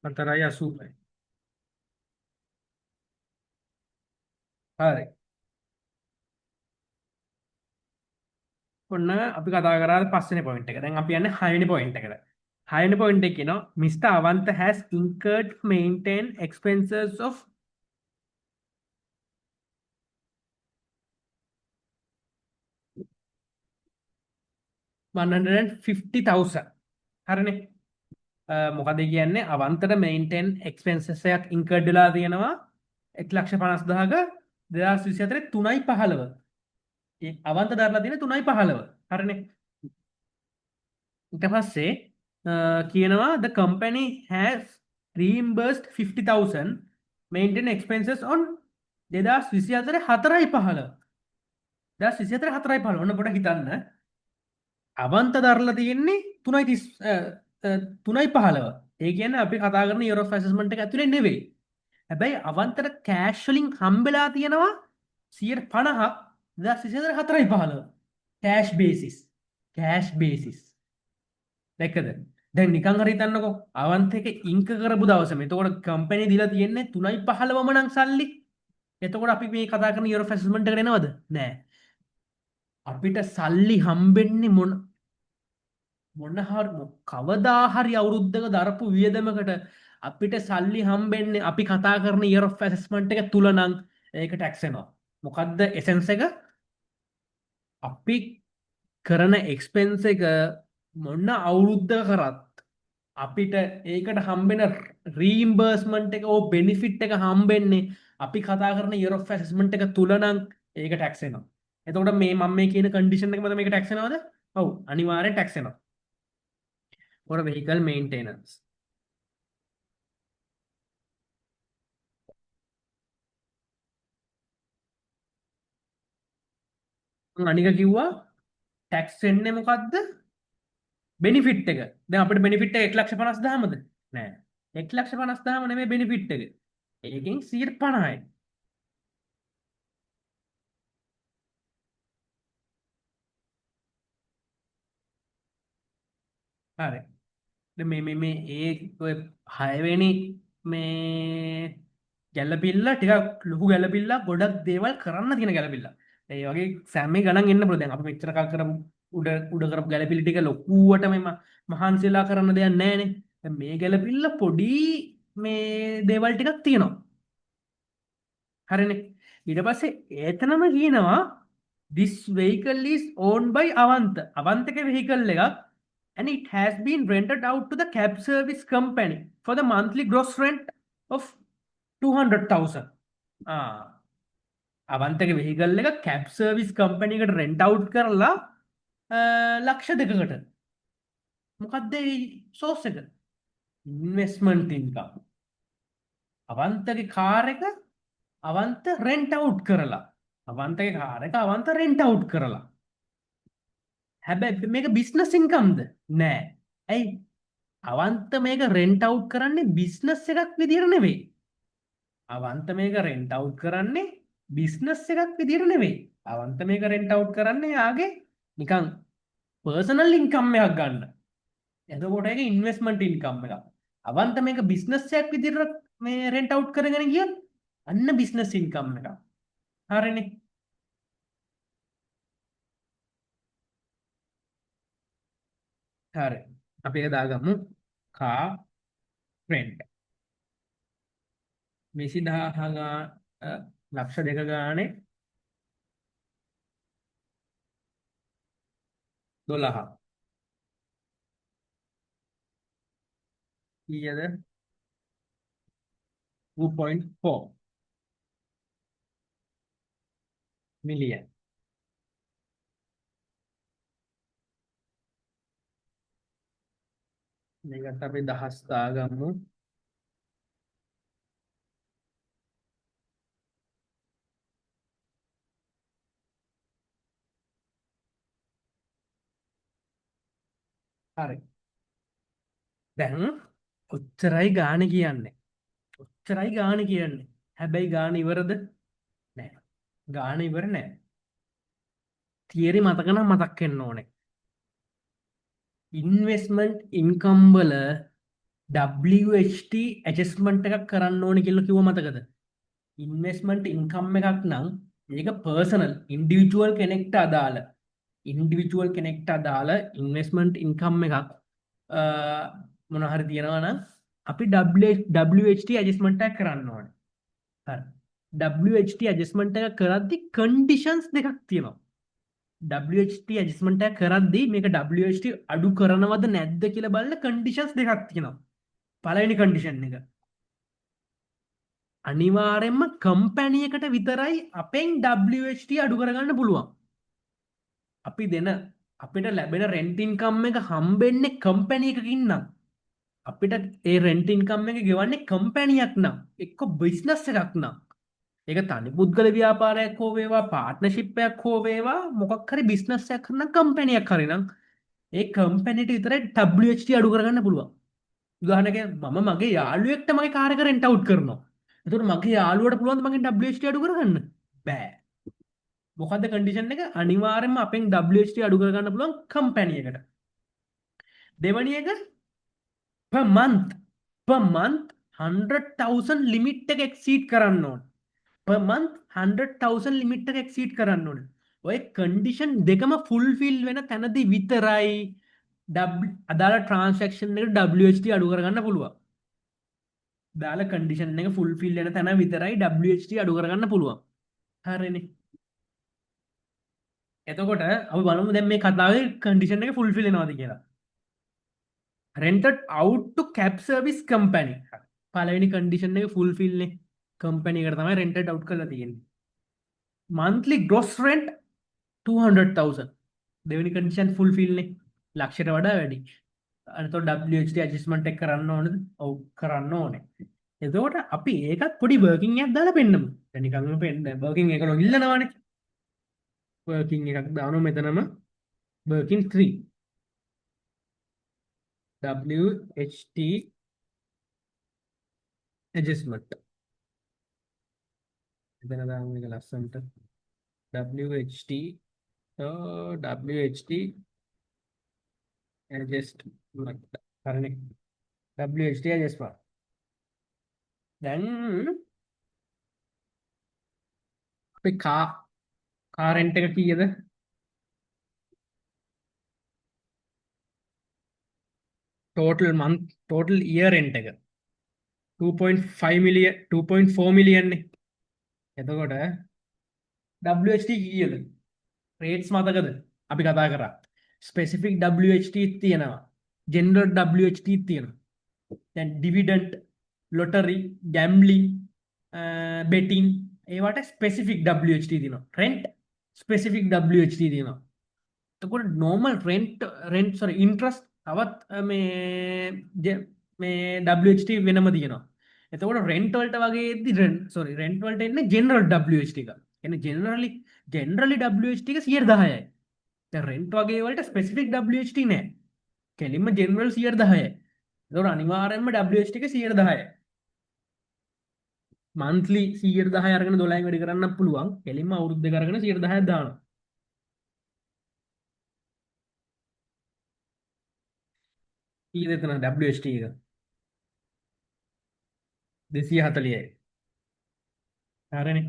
4යි 80යි. හරි. ඔන්න අපි කතා කරා පස්වෙනි පොයින්ට් එක. දැන් අපි යන්නේ හයවෙනි පොයින්ට් එකට. හයවෙනි පොයින්ට් එක කියනවා Mr. Avantha has incurred maintain expenses of 150,000. හරිනේ. මොකද කියන්නේ අවන්තට මේන්ටේන් එක්ස්පෙන්සස් එකක් ඉන්කර්ඩ් වෙලා තියෙනවා 1,50,000ක 2024 3.15. ඒ අවන්ත දරලා තියෙන 3.15. හරිනේ. ඊට පස්සේ කියනවා the company has reimbursed 50,000 maintain expenses on 2024 4.15. 2024 4.15. ඔන්න පොඩ හිතන්න. අවන්ත දරලා තියෙන්නේ 3.30 3.15. ඒ කියන්නේ අපි කතා කරන year of assessment එක ඇතුලේ නෙවෙයි. හැබැයි අවන්තට කෑෂ් වලින් හම්බෙලා තියෙනවා 150ක් 2024 4.15. Cash basis. Cash basis. දැක්කද? දැන් නිකන් හරි හිතන්නකෝ අවන්ත එක ඉන්ක කරපු දවසම. එතකොට කම්පැනි දීලා තියෙන්නේ 3.15ම නම් සල්ලි. එතකොට අපි මේ කතා කරන year of assessment එකට එනවද? නෑ. අපිට සල්ලි හම්බෙන්නේ මොන මොන හරි කවදා හරි අවුරුද්දක දරපු වියදමකට අපිට සල්ලි හම්බෙන්නේ අපි කතා කරන year of assessment එක තුල නම් ඒක ටැක්ස් වෙනවා. මොකද්ද එසෙන්ස් එක? අපි කරන එක්ස්පෙන්ස් එක මොන අවුරුද්දක කරත් අපිට ඒකට හම්බෙන රීඉම්බර්ස්මන්ට් එක ඕ බෙනිෆිට් එක හම්බෙන්නේ අපි කතා කරන year of assessment එක තුල නම් ඒක ටැක්ස් වෙනවා. එතකොට මේ මම මේ කියන කන්ඩිෂන් එක මත මේක ටැක්ස් වෙනවද? ඔව්, අනිවාර්යෙන් ටැක්ස් වෙනවා. For vehicle maintenance. මං අනික කිව්වා ටැක්ස් වෙන්නේ මොකද්ද? බෙනිෆිට් එක. දැන් අපිට බෙනිෆිට් එක 1,50,000ද? නෑ. 1,50,000 නෙමෙයි බෙනිෆිට් එක. ඒකෙන් 150යි. හරි. දැන් මේ මේ මේ ඒ ඔය හයවෙනි මේ ගැලපිල්ල ටිකක් ලොකු ගැලපිල්ල, ගොඩක් දේවල් කරන්න තියෙන ගැලපිල්ල. ඒ වගේ එක්සෑම් එක ගණන් එන්න පුළුවන්. දැන් අපි මෙච්චර කල් කරපු උඩ උඩ කරපු ගැලපිලි ටික ලොකුවට මේ මහන්සිලා කරන්න දෙයක් නෑනේ. දැන් මේ ගැලපිල්ල පොඩි මේ දේවල් ටිකක් තියෙනවා. හරිනේ. ඊට පස්සේ එතනම කියනවා this vehicle is owned by Avantha. අවන්තගේ vehicle එකක් and it has been rented out to the cab service company for the monthly gross rent of 200,000. අවන්තගේ vehicle එක cab service company එකට rent out කරලා ලක්ෂ දෙකකට. මොකද්ද ඒ සෝස් එක? Investment income. අවන්තගේ car එක Avantha rent out කරලා. අවන්තගේ කාර් එක අවන්ත රෙන්ට් අවුට් කරලා. හැබැයි මේක බිස්නස් ඉන්කම්ද? නෑ. ඇයි? අවන්ත මේක රෙන්ට් අවුට් කරන්නේ බිස්නස් එකක් විදියට නෙවෙයි. අවන්ත මේක රෙන්ට් අවුට් කරන්නේ බිස්නස් එකක් විදියට නෙවෙයි. අවන්ත මේක රෙන්ට් අවුට් කරන්නේ යාගේ නිකන් පර්සනල් ඉන්කම් එකක් ගන්න. එතකොට ඒක ඉන්වෙස්ට්මන්ට් ඉන්කම් එකක්. අවන්ත මේක බිස්නස් එකක් විදිහට මේ රෙන්ට් අවුට් කරගෙන ගියොත් අන්න බිස්නස් ඉන්කම් එකක්. හරිනේ. හරි. අපි ඒක දාගමු. කා රෙන්ට්. 20000 ගා ලක්ෂ දෙක ගානේ 12. කීයද? 2.4 මිලියන්. මේකට අපි දහස් දාගමු. හරි. දැන් ඔච්චරයි ගාන කියන්නේ. ඔච්චරයි ගාන කියන්නේ. හැබැයි ගාන ඉවරද? නෑ. ගාන ඉවර නෑ. තියරි මතක නම් මතක් වෙන්න ඕනේ. ඉන්වෙස්ට්මන්ට් ඉන්කම් වල WHT adjustment එකක් කරන්න ඕනේ කියලා කිව්ව මතකද? ඉන්වෙස්ට්මන්ට් ඉන්කම් එකක් නම් ඒක පර්සනල් ඉන්ඩිවිජුවල් කෙනෙක්ට අදාළ ඉන්ඩිවිජුවල් කෙනෙක්ට අදාළ ඉන්වෙස්ට්මන්ට් ඉන්කම් එකක් මොන හරි තියෙනවා නම් අපි WHT adjustment එකක් කරන්න ඕනේ. හරි. WHT adjustment එක කරද්දි කන්ඩිෂන්ස් දෙකක් තියෙනවා. WHT adjustment එක කරද්දි මේක WHT අඩු කරනවද නැද්ද කියලා බලන කන්ඩිෂන්ස් දෙකක් තියෙනවා. පළවෙනි කන්ඩිෂන් එක අනිවාර්යයෙන්ම කම්පැනි එකට විතරයි අපෙන් WHT අඩු කරගන්න පුළුවන්. අපි දෙන අපිට ලැබෙන රෙන්ට් ඉන්කම් එක හම්බෙන්නේ කම්පැනි එකකින් නම් අපිට ඒ රෙන්ට් ඉන්කම් එක ගෙවන්නේ කම්පැනියක් නම් එක්ක බිස්නස් එකක් නම් ඒක තනි පුද්ගල ව්‍යාපාරයක් හෝ වේවා පාර්ට්නර්ෂිප් එකක් හෝ වේවා මොකක් හරි බිස්නස් එකක් කරන කම්පැනියක් හරි නම් ඒ කම්පැනිට විතරයි WHT අඩු කරගන්න පුළුවන්. උදාහරණයක් මම මගේ යාළුවෙක්ට මගේ කාර් එක රෙන්ට් අවුට් කරනවා. එතකොට මගේ යාළුවට පුළුවන්ද මගෙන් WHT අඩු කරගන්න? බෑ. මොකද්ද කන්ඩිෂන් එක? අනිවාර්යයෙන්ම අපෙන් WHT අඩු කරගන්න පුළුවන් කම්පැනි එකට. දෙවැනි එක per month per month 100,000 limit එක එක්සීඩ් කරන්න ඕන. Per month 100,000 limit එක එක්සීඩ් කරන්න ඕන. ඔය කන්ඩිෂන් දෙකම ෆුල්ෆිල් වෙන තැනදී විතරයි අදාළ ට්‍රාන්සැක්ෂන් එකට WHT අඩු කරගන්න පුළුවන්. අදාළ කන්ඩිෂන් එක ෆුල්ෆිල් වෙන තැන විතරයි WHT අඩු කරගන්න පුළුවන්. හරිනේ. එතකොට අපි බලමු දැන් මේ කතාවේ කන්ඩිෂන් එක ෆුල්ෆිල් වෙනවද කියලා. Rented out to cab service company. පළවෙනි කන්ඩිෂන් එක ෆුල්ෆිල් නේ. කම්පැනි එකට තමයි rented out කරලා තියෙන්නේ. Monthly gross rent 200,000. දෙවෙනි කන්ඩිෂන් ෆුල්ෆිල් නේ. ලක්ෂයට වඩා වැඩි. එතකොට WHT adjustment එක කරන්න ඕනද? ඔව් කරන්න ඕනේ. එතකොට අපි ඒකත් පොඩි වර්කින් එකක් දාලා පෙන්නමු. දැන් නිකන්ම පෙන්න වර්කින් එක ඉල්ලනවානේ. වර්කින් එකක් දානවා මෙතනම වර්කින් 3. WHT adjustment. එතන දාමු මේක ලස්සනට. WHT WHT adjustment. හරිනේ. WHT adjustment. දැන් අපි කා කාර් රෙන්ට් එක කීයද? Total month total year rent එක 2.5 මිලියන් 2.4 මිලියන් නේ. එතකොට WHT කීයද? රේට්ස් මතකද? අපි කතා කරා. ස්පෙසිෆික් WHT තියෙනවා. ජෙනරල් WHT තියෙනවා. දැන් ඩිවිඩන්ඩ්, ලොටරි, ගැම්බ්ලින්, බෙටින් ඒවට ස්පෙසිෆික් WHT තියෙනවා. රෙන්ට් ස්පෙසිෆික් WHT තියෙනවා. එතකොට normal rent rent sorry interest තවත් මේ මේ WHT වෙනම තියෙනවා. එතකොට රෙන්ට් වලට වගේ එද්දි රෙන්ට් සෝරි රෙන්ට් වලට එන්නේ ජෙනරල් WHT එක. කියන්නේ ජෙනරලි WHT එක 10%යි. දැන් රෙන්ට් වගේ වලට ස්පෙසිෆික් WHT නෑ. කෙලින්ම ජෙනරල් 10%යි. එතකොට අනිවාර්යයෙන්ම WHT එක 10%යි. මන්ත්ලි 10% අරගෙන 12න් වැඩි කරන්න පුළුවන්. කෙලින්ම අවුරුදු දෙක අරගෙන 10%ක් දානවා. කීයද එතන WHT එක? 240යි. හරිනේ.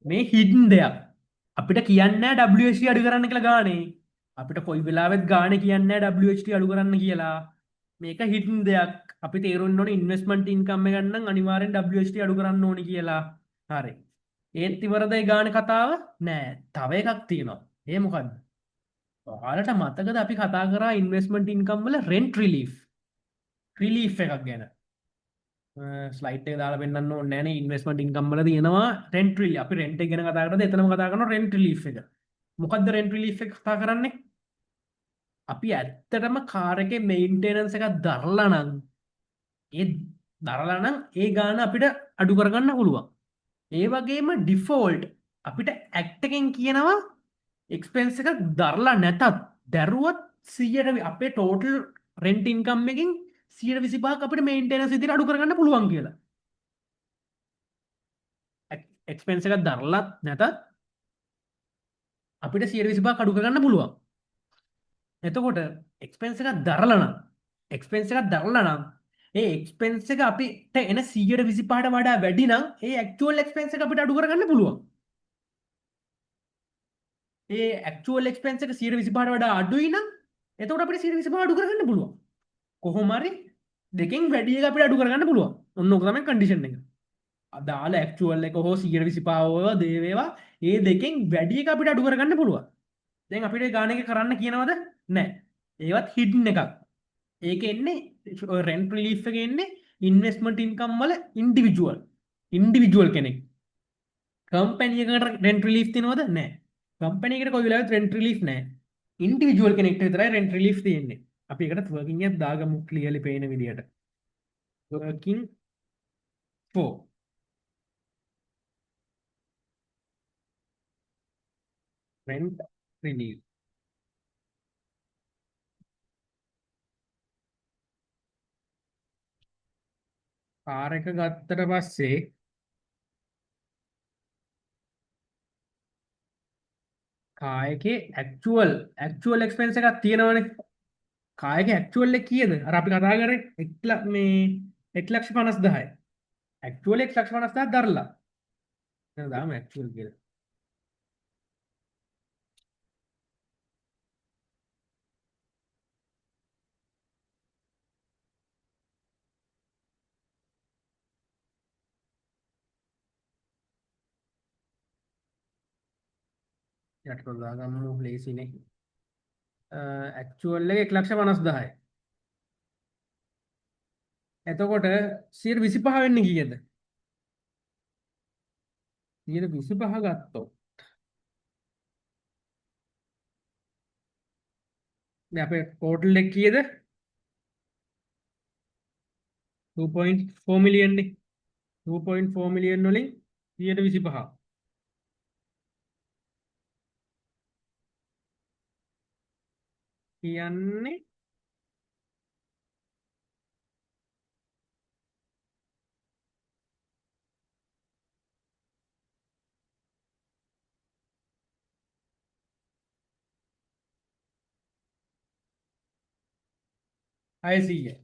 මේ හිඩන් දෙයක්. අපිට කියන්නේ නැහැ WHT අඩු කරන්න කියලා ගානේ. අපිට කොයි වෙලාවෙත් ගානේ කියන්නේ නැහැ WHT අඩු කරන්න කියලා. මේක හිඩන් දෙයක්. අපි තේරුම් ඕනේ ඉන්වෙස්ට්මන්ට් ඉන්කම් එක ගන්න නම් අනිවාර්යෙන් WHT අඩු කරන්න ඕනේ කියලා. හරි. ඒත් ඉවරද ඒ ගානේ කතාව? නෑ. තව එකක් තියෙනවා. ඒ මොකද්ද? ඔයාලට මතකද අපි කතා කරා ඉන්වෙස්ට්මන්ට් ඉන්කම් වල රෙන්ට් රිලීෆ්. රිලීෆ් එකක් ගැන. ස්ලයිඩ් එක දාලා පෙන්නන්න ඕනේ නෑනේ. ඉන්වෙස්ට්මන්ට් ඉන්කම් වල තියෙනවා රෙන්ට් රිලීෆ්. අපි රෙන්ට් එක ගැන කතා කරද්දී එතනම කතා කරනවා රෙන්ට් රිලීෆ් එක. මොකද්ද රෙන්ට් රිලීෆ් එක කතා කරන්නේ? අපි ඇත්තටම කාර් එකේ මේන්ටෙනන්ස් එකක් දරලා නම් ඒ දරලා නම් ඒ ගාන අපිට අඩු කරගන්න පුළුවන්. ඒ වගේම ඩිෆෝල්ට් අපිට ඇක්ට් එකෙන් කියනවා එක්ස්පෙන්ස් එකක් දරලා නැතත් දැරුවත් 100ට අපේ ටෝටල් රෙන්ට් ඉන්කම් එකෙන් 125ක් අපිට මේන්ටෙනන්ස් විදිහට අඩු කරගන්න පුළුවන් කියලා. එක්ස්පෙන්ස් එකක් දරලත් නැතත් අපිට 125ක් අඩු කරගන්න පුළුවන්. එතකොට එක්ස්පෙන්ස් එකක් දරලා නම් එක්ස්පෙන්ස් එකක් දරලා නම් ඒ එක්ස්පෙන්ස් එක අපිට එන 125ට වඩා වැඩි නම් ඒ ඇක්චුઅල් එක්ස්පෙන්ස් එක අපිට අඩු කරගන්න පුළුවන්. ඒ ඇක්චුઅල් එක්ස්පෙන්ස් එක 125ට වඩා අඩුයි නම් එතකොට අපිට 125 අඩු කරගන්න පුළුවන්. කොහොම හරි දෙකෙන් වැඩි එක අපිට අඩු කරගන්න පුළුවන්. ඔන්න ඕක තමයි කන්ඩිෂන් එක. අදාළ ඇක්චුઅල් එක හෝ 125 හෝ දේ වේවා ඒ දෙකෙන් වැඩි එක අපිට අඩු කරගන්න පුළුවන්. දැන් අපිට ඒ ගාන එක කරන්න කියනවද? නෑ. ඒවත් හිඩන් එකක්. ඒක එන්නේ ඔය රෙන්ට් රිලීෆ් එක එන්නේ ඉන්වෙස්ට්මන්ට් ඉන්කම් වල ඉන්ඩිවිජුවල් කෙනෙක්. කම්පැනි එකකට රෙන්ට් රිලීෆ් තියෙනවද? නෑ. කම්පැනි එකට කොයි වෙලාවෙත් රෙන්ට් රිලීෆ් නෑ. ඉන්ඩිවිජුවල් කෙනෙක්ට විතරයි රෙන්ට් රිලීෆ් තියෙන්නේ. අපි ඒකට වර්කින් එකක් දාගමු ක්ලියර්ලි පේන විදියට. Working for rent relief. Car එක ගත්තට පස්සේ කාර් එකේ ඇක්චුઅල් එක්ස්පෙන්ස් එකක් තියෙනවනේ. කාර් එකේ ඇක්චුઅල් එක කීයද? අර අපි කතා කරේ මේ 1,50,000යි. ඇක්චුઅල් 1,50,000 දරලා. දැන් දාමු ඇක්චුઅල් කියලා. යටට දාගමු ලේසිනේ. ඇක්චුઅල් එක 1,50,000යි. එතකොට 125 වෙන්නේ කීයද? 125 ගත්තොත් දැන් අපේ ටෝටල් එක කීයද? 2.4 මිලියන් නේ. 2.4 මිලියන් වලින් 125. කියන්නේ 600.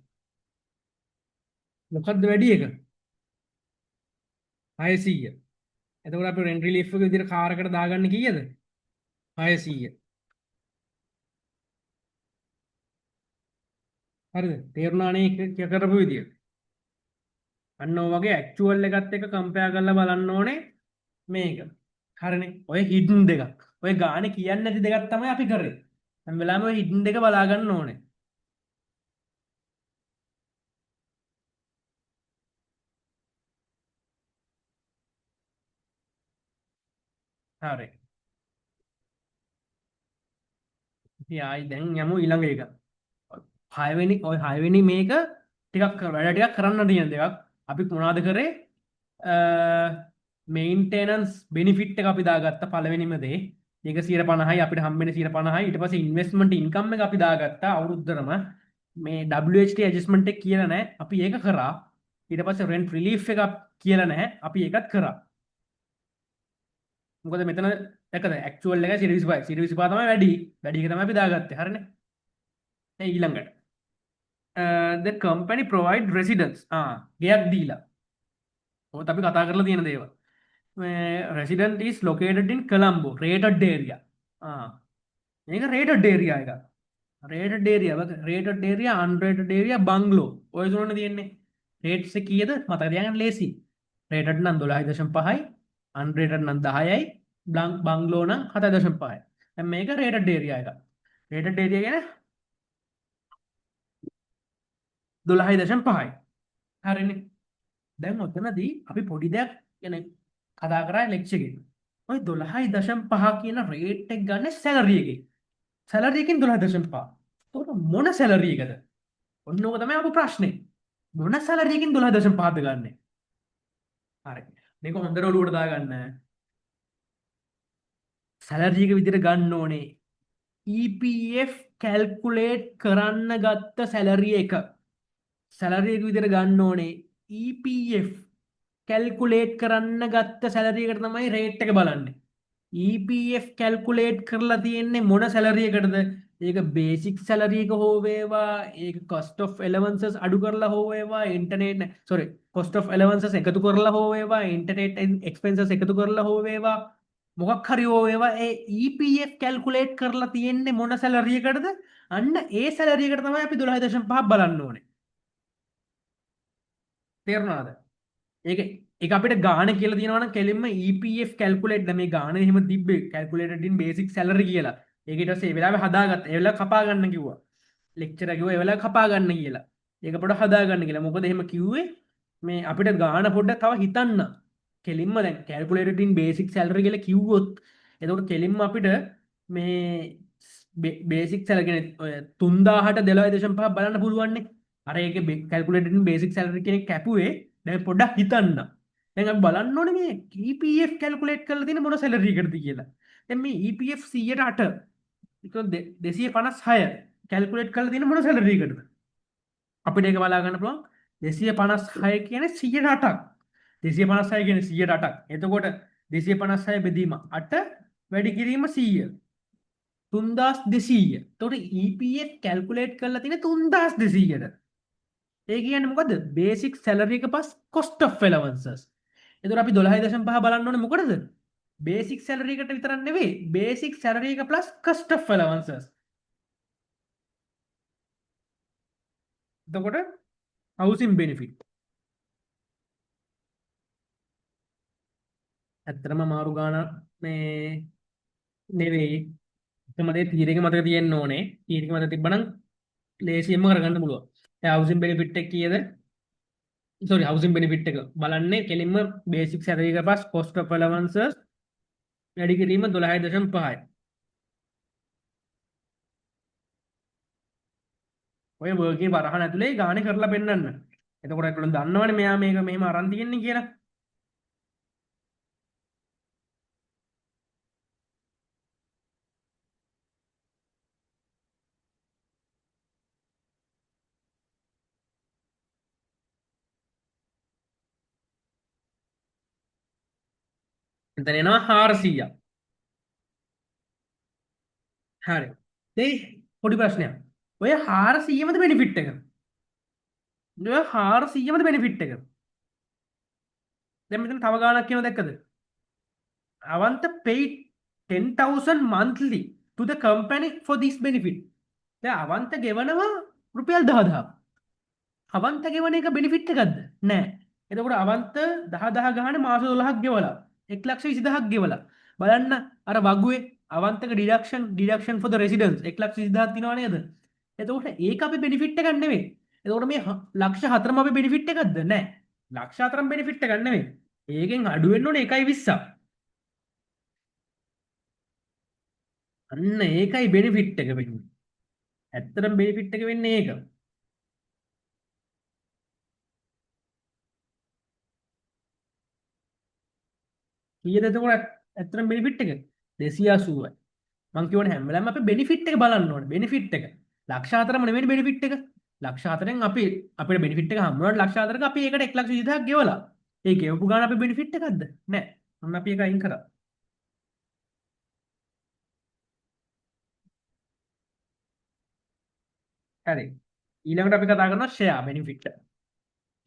මොකද්ද වැඩි එක? 600. එතකොට අපි රෙන්ට් රිලීෆ් එක විදිහට කාර් එකට දාගන්න කීයද? 600. හරිද? තේරුණා නේ ඒක කරපු විදිය? අන්න ඔය වගේ ඇක්චුઅල් එකත් එක්ක කම්පෙයාර් කරලා බලන්න ඕනේ මේක. හරිනේ. ඔය හිඩන් දෙකක්. ඔය ගානේ කියන්නේ නැති දෙකක් තමයි අපි කරේ. හැම වෙලාවෙම ඔය හිඩන් දෙක බලා ගන්න ඕනේ. හරි. ඉතින් ආයි දැන් යමු ඊළඟ එක. ඔය හයවෙනි මේක ටිකක් වැඩ ටිකක් කරන්න තියෙන දෙයක්. අපි මොනවද කරේ? මේන්ටෙනන්ස් බෙනිෆිට් එක අපි දාගත්ත පළවෙනිම දේ. ඒක 150යි අපිට හම්බෙන්නේ 150යි. ඊට පස්සේ ඉන්වෙස්ට්මන්ට් ඉන්කම් එක අපි දාගත්තා අවුරුද්දටම. මේ WHT adjustment එක කියලා නෑ. අපි ඒක කරා. ඊට පස්සේ රෙන්ට් රිලීෆ් එක කියලා නෑ. අපි ඒකත් කරා. මොකද මෙතන දැක්කද ඇක්චුઅල් එක 125යි. 125 තමයි වැඩි. වැඩි එක තමයි අපි දාගත්තේ. හරිනේ. දැන් ඊළඟට The company provide residence. ගෙයක් දීලා. ඔයත් අපි කතා කරලා තියෙන දේවල්. මේ resident is located in Colombo, rated area. මේක rated area එකක්. Rated area, rated area, unrated area, bungalow. ඔය තුනනේ තියෙන්නේ. රේට්ස් එක කීයද මතක තියාගන්න ලේසි. රේටඩ් නම් 12.5යි, අන්රේටඩ් නම් 10යි, බංග්ලෝ නම් 7.5යි. දැන් මේක රේටඩ් ඒරියා එකක්. රේටඩ් ඒරියා කියන්නේ 12.5යි. හරිනේ. දැන් ඔතනදී අපි පොඩි දෙයක් ගැන කතා කරා ලෙක්චර් එකේ. ඔය 12.5 කියන රේට් එක ගන්න සැලරි එකේ. සැලරි එකෙන් 12.5. එතකොට මොන සැලරි එකද? ඔන්න ඕක තමයි අපේ ප්‍රශ්නේ. මොන සැලරි එකකින් 12.5ද ගන්නෙ? හරි. මේක හොඳට ඔලුවට දාගන්න. සැලරි එක විදිහට ගන්න ඕනේ EPF calculate කරන්න ගත්ත සැලරි එක. සැලරි එක විදිහට ගන්න ඕනේ EPF calculate කරන්න ගත්ත සැලරි එකට තමයි රේට් එක බලන්නේ. EPF calculate කරලා තියෙන්නේ මොන සැලරි එකටද? ඒක බේසික් සැලරි එක හෝ වේවා, ඒක cost of allowances අඩු කරලා හෝ වේවා, internet sorry cost of allowances එකතු කරලා හෝ වේවා, ඉන්ටර්නෙට් එක්ස්පෙන්සස් එකතු කරලා හෝ වේවා, මොකක් හරි හෝ වේවා, ඒ EPF calculate කරලා තියෙන්නේ මොන සැලරි එකටද? අන්න ඒ සැලරි එකට තමයි අපි 12.5 බලන්න ඕනේ. තේරුණාද? ඒක අපිට ගාන කියලා තියෙනවා නම් කෙලින්ම EPF calculate දැන් මේ ගාන එහෙම තිබ්බේ calculated in basic salary කියලා. ඒක ඊට පස්සේ ඒ වෙලාවේ හදාගත්තා. ඒ වෙලාවේ කපා ගන්න කිව්වා. ලෙක්චර් කිව්වා ඒ වෙලාවේ කපා ගන්න කියලා. ඒක පොඩ්ඩක් හදා ගන්න කියලා. මොකද එහෙම කිව්වේ මේ අපිට ගාන පොඩ්ඩක් තව හිතන්න. කෙලින්ම දැන් calculated in basic salary කියලා කිව්වොත් එතකොට කෙලින්ම අපිට මේ බේසික් සැලරි කියන්නේ ඔය 3000ට 12.5 බලන්න පුළුවන් නේ. අර ඒකේ calculated in basic salary කියන එක කැපුවේ දැන් පොඩ්ඩක් හිතන්න. දැන් අපි බලන්න ඕනේ මේ EPF calculate කරලා තියෙන මොන සැලරි එකටද කියලා. දැන් මේ EPF 108 ඒක 256 කැල්කියුලේට් කරලා තියෙන මොන සැලරි එකටද? අපිට ඒක බලා ගන්න පුළුවන් 256 කියන්නේ 108ක්. 256 කියන්නේ 108ක්. එතකොට 256 බෙදීම 8 වැඩි කිරීම 100. 3200. එතකොට EPF calculate කරලා තියෙන 3200ට. ඒ කියන්නේ මොකද්ද? බේසික් සැලරි එක පස් කොස්ට් ඔෆ් ඇලවන්සස්. එතකොට අපි 12.5 බලන්න ඕනේ මොකටද? බේසික් සැලරි එකට විතරක් නෙවෙයි, බේසික් සැලරි එක ප්ලස් කොස්ට් ඔෆ් ඇලවන්සස්. එතකොට හවුසින් බෙනිෆිට්. ඇත්තටම අමාරු ගාන මේ නෙවෙයි. එකම දේ තීරක මතක තියෙන්න ඕනේ. තීරක මතක තිබ්බනම් ලේසියෙන්ම කරගන්න පුළුවන්. දැන් හවුසින් බෙනිෆිට් එක කීයද? සෝරි හවුසින් බෙනිෆිට් එක බලන්නේ කෙලින්ම බේසික් සැලරි එක ප්ලස් කොස්ට් ඔෆ් ඇලවන්සස් වැඩි කිරීම 12.5යි. ඔය වර්ගයේ වරහන් ඇතුලේ ගානේ කරලා පෙන්නන්න. එතකොට ඒගොල්ලෝ දන්නවනේ මෙයා මේක මෙහෙම අරන් තියෙන්නේ කියලා. එතන එනවා 400ක්. හරි. දෙයි පොඩි ප්‍රශ්නයක්. ඔය 400මද බෙනිෆිට් එක? ඔය 400මද බෙනිෆිට් එක? දැන් මෙතන තව ගාණක් කියනවා දැක්කද? Avantha paid 10,000 monthly to the company for this benefit. දැන් අවන්ත ගෙවනවා රුපියල් 10,000. අවන්ත ගෙවන එක බෙනිෆිට් එකක්ද? නෑ. එතකොට අවන්ත 10,000 ගානේ මාස 12ක් ගෙවලා 1,20,000ක් ගෙවලා බලන්න අර වගුවේ අවන්තක ඩිඩක්ෂන් for the residents 1,20,000ක් තියෙනවා නේද? එතකොට ඒක අපි බෙනිෆිට් එකක් නෙවෙයි. එතකොට මේ ලක්ෂ හතරම අපි බෙනිෆිට් එකක්ද? නෑ. ලක්ෂ හතරම බෙනිෆිට් එකක් නෙවෙයි. ඒකෙන් අඩු වෙන්න ඕනේ 1.20ක්. අන්න ඒකයි බෙනිෆිට් එක වෙන්නේ. ඇත්තටම බෙනිෆිට් එක වෙන්නේ ඒක. කීයද එතකොට ඇත්තටම බෙනිෆිට් එක? 280යි. මං කියවනේ හැම වෙලාවෙම අපි බෙනිෆිට් එක බලන්න ඕනේ. බෙනිෆිට් එක. ලක්ෂ හතරම නෙමෙයි බෙනිෆිට් එක. ලක්ෂ හතරෙන් අපිට බෙනිෆිට් එක හම්බ වුණාට ලක්ෂ හතරක අපි ඒකට 1,20,000ක් ගෙවලා. ඒ ගෙවපු ගාන අපි බෙනිෆිට් එකක්ද? නෑ. ඔන්න අපි ඒක අයින් කරා. හරි. ඊළඟට අපි කතා කරනවා ෂෙයා බෙනිෆිට්.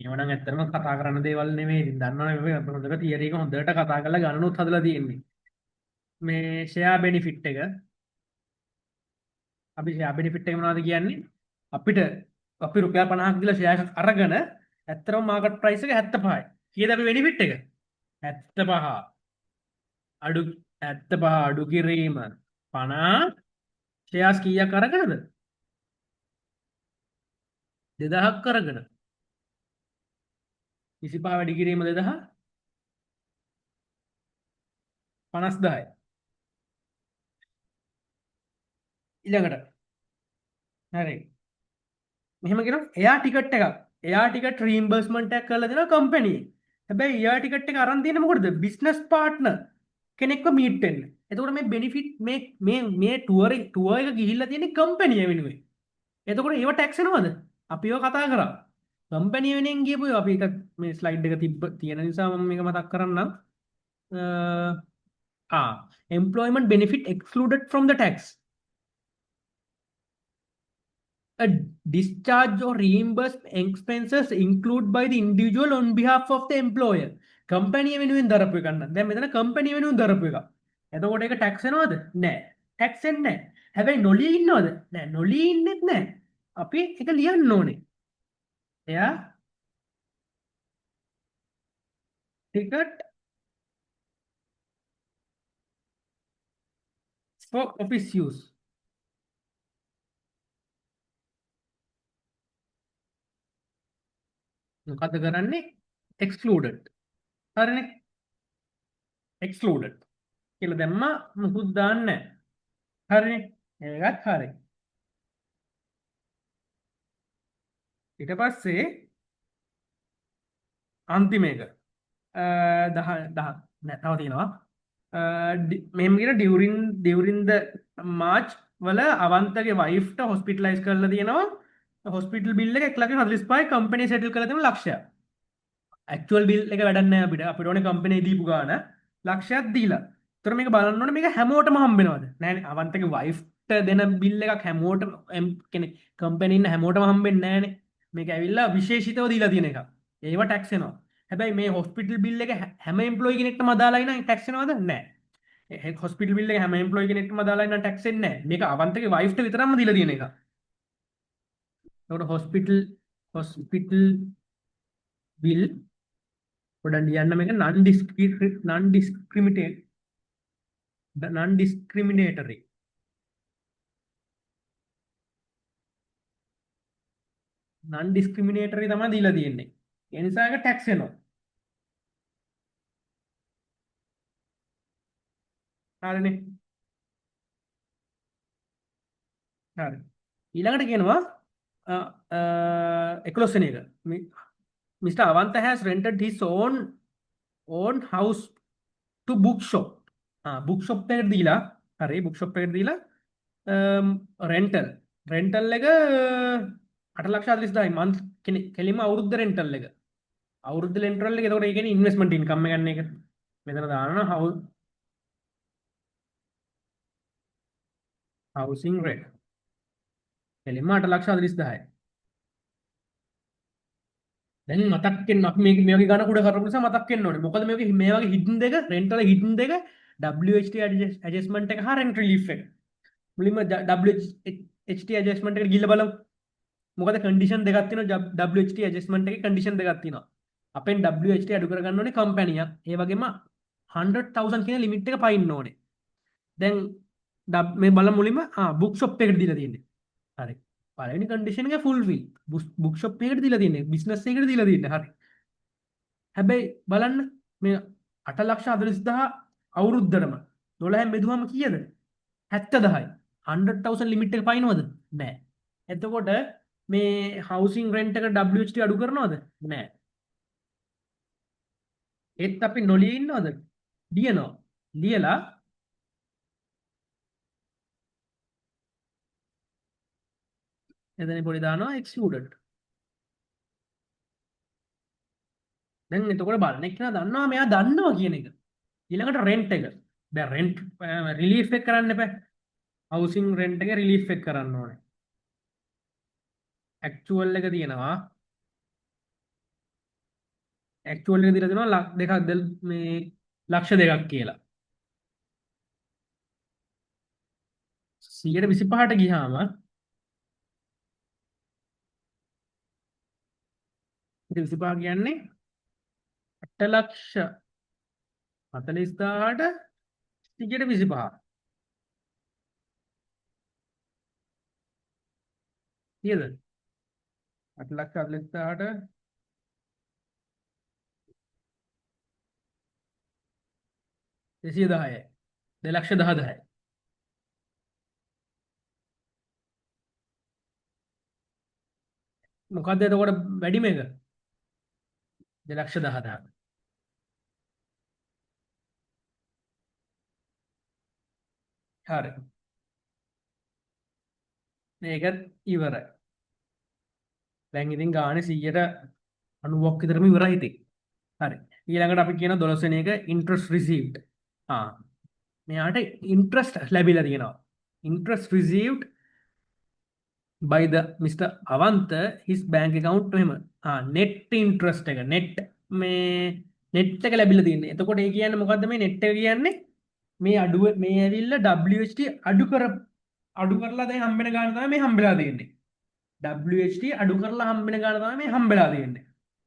ඒව නම් ඇත්තටම කතා කරන්න දේවල් නෙමෙයි. ඉතින් දන්නවනේ මේ හොඳට තියරි එක හොඳට කතා කරලා ගණනුත් හදලා තියෙන්නේ. මේ ෂෙයා බෙනිෆිට් එක අපි ෂෙයා බෙනිෆිට් එක මොනවද කියන්නේ? අපි රුපියල් 50ක් දීලා ෂෙයා එකක් අරගෙන ඇත්තටම මාකට් ප්‍රයිස් එක 75යි. කීයද අපි බෙනිෆිට් එක? 75 අඩු 75 අඩු කිරීම 50 ෂෙයාස් කීයක් අරගෙනද? 2000ක් අරගෙන. 25 වැඩි කිරීම 2000 50000යි. ඊළඟට හරි මෙහෙම කියනවා එයා ටිකට් එකක් එයා ටිකට් රීඉම්බර්ස්මන්ට් එකක් කරලා දෙනවා කම්පැනි. හැබැයි එයා ටිකට් එක අරන් තියෙන්නේ මොකටද? බිස්නස් පාර්ට්නර් කෙනෙක්ව මීට් වෙන්න. එතකොට මේ බෙනිෆිට් මේ මේ මේ ටුවර් ටුවර් එක ගිහිල්ලා තියෙන්නේ කම්පැනි වෙනුවෙන්. එතකොට ඒව ටැක්ස් වෙනවද? අපි ඒව කතා කරා. කම්පැනි වෙනුවෙන් ගියපු ඒවා අපි එක මේ ස්ලයිඩ් එක තිබ්බ තියෙන නිසා මම මේක මතක් කරන්නම්. Employment benefit excluded from the tax. A discharge or reimbursed expenses include by the individual on behalf of the employer. Company වෙනුවෙන් දරපු එකක් නේද? දැන් මෙතන කම්පැනි වෙනුවෙන් දරපු එකක්. එතකොට ඒක ටැක්ස් වෙනවද? නෑ. ටැක්ස් වෙන්නේ නෑ. හැබැයි නොලිය ඉන්නවද? නෑ, නොලිය ඉන්නෙත් නෑ. අපි ඒක ලියන්න ඕනේ. එයා ticket for office use. මොකද්ද කරන්නේ? Excluded. හරිනේ? Excluded කියලා දැම්මා, මුකුත් දාන්නේ නැහැ. හරිනේ? ඒකත් හරි. ඊට පස්සේ අන්තිම එක 10 10 නෑ තව තියෙනවා. මෙහෙම කියන during the March වල අවන්තගේ වයිෆ්ට හොස්පිටලයිස් කරලා තියෙනවා. හොස්පිටල් බිල් එක 1,45,000 කම්පැනි සෙටල් කරලා තියෙනවා ලක්ෂයක්. ඇක්චුਅල් බිල් එක වැඩක් නෑ අපිට. අපිට ඕනේ කම්පැනි දීපු ගාන ලක්ෂයක් දීලා. ඒතර මේක බලන්න ඕනේ මේක හැමෝටම හම්බ වෙනවද? නෑනේ. අවන්තගේ වයිෆ්ට දෙන බිල් එකක් හැමෝටම කියන්නේ කම්පැනි ඉන්න හැමෝටම හම්බෙන්නේ නෑනේ. මේක ඇවිල්ලා විශේෂිතව දීලා තියෙන එකක්. ඒව ටැක්ස් වෙනවා. හැබැයි මේ හොස්පිටල් බිල් එක හැම එම්ප්ලොයි කෙනෙක්ටම අදාළයි නම් ටැක්ස් වෙනවද? නෑ. හොස්පිටල් බිල් එක හැම එම්ප්ලොයි කෙනෙක්ටම අදාළයි නම් ටැක්ස් වෙන්නේ නෑ. මේක අවන්තගේ වයිෆ්ට විතරක්ම දීලා තියෙන එකක්. එතකොට හොස්පිටල් බිල් පොඩ්ඩක් ලියන්න මේක non discriminatory. Non discriminatory තමයි දීලා තියෙන්නේ. ඒ නිසා ඒක ටැක්ස් වෙනවා. හරිනේ. හරි. ඊළඟට කියනවා 11 වෙනි එක. Mr. Avanta has rented his own house to bookshop. Bookshop එකට දීලා, හරි, bookshop එකට දීලා, rental. Rental එක 8,40,000යි month කෙලින්ම අවුරුද්ද rental එක. අවුරුද්ද rental එක. එතකොට ඒ කියන්නේ investment income එක ගන්න එක. මෙතන දානවා housing rent. කෙලින්ම 8,40,000යි. දැන් මතක් වෙන්න අපි මේ වගේ ගණන් කුඩ කරපු නිසා මතක් වෙන්න ඕනේ. මොකද මේ වගේ හිඩන් දෙක, රෙන්ටල් හිඩන් දෙක, WHT adjustment එක හා රෙන්ට් රිලීෆ් එක. මුලින්ම WHT adjustment එකට ගිහිල්ලා බලමු. මොකද කන්ඩිෂන් දෙකක් තියෙනවා. WHT adjustment එකේ කන්ඩිෂන් දෙකක් තියෙනවා. අපෙන් WHT අඩු කරගන්න ඕනේ කම්පැනියක්. ඒ වගේම 100,000 කියන ලිමිට් එක පයින්න ඕනේ. දැන් මේ බලමු මුලින්ම බුක් ෂොප් එකට දීලා තියෙන්නේ. හරි. පළවෙනි කන්ඩිෂන් එක ෆුල්ෆිල්. බුක් ෂොප් එකට දීලා තියෙන්නේ. බිස්නස් එකකට දීලා තියෙන්නේ. හරි. හැබැයි බලන්න මේ 8,40,000 අවුරුද්දටම 12න් බෙදුවම කීයද? 70,000යි. 100,000 ලිමිට් එක පයින්නවද? නෑ. එතකොට මේ හවුසින් රෙන්ට් එක WHT අඩු කරනවද? නෑ. ඒත් අපි නොලිය ඉන්නවද? ලියනවා. ලියලා එතන පොඩි දානවා excluded. දැන් එතකොට බලන එක්කෙනා දන්නවා මෙයා දන්නවා කියන එක. ඊළඟට රෙන්ට් එක. දැන් රෙන්ට් රිලීෆ් එක කරන්න එපා. හවුසින් රෙන්ට් එක රිලීෆ් එක කරන්න ඕනේ. ඇක්චුවල් එක තියෙනවා. ඇක්චුවල් එක දීලා තියෙනවා ලක් දෙකක් මේ ලක්ෂ දෙකක් කියලා. 125ට ගියාම 25 කියන්නේ 8,40,000ට 125. කීයද? 8,40,000ට 210යි. 2,10,000යි. මොකද්ද එතකොට වැඩිම එක? 2,10,000. හරි. මේකත් ඉවරයි. දැන් ඉතින් ගානේ 190ක් විතරම ඉවරයි ඉතින්. හරි. ඊළඟට අපි කියන 12 වෙනි එක interest received. මෙයාට interest ලැබිලා තියෙනවා. Interest received by the Mr. Avanta his bank account මෙහෙම. Net interest එක net මේ net එක ලැබිලා තියෙන්නේ. එතකොට ඒ කියන්නේ මොකද්ද මේ net එක කියන්නේ? මේ අඩුව මේ ඇවිල්ලා WHT අඩු කරලා දැන් හම්බෙන ගාන තමයි මේ හම්බෙලා තියෙන්නේ. WHT අඩු කරලා හම්බෙන ගාන තමයි මේ හම්බෙලා තියෙන්නේ.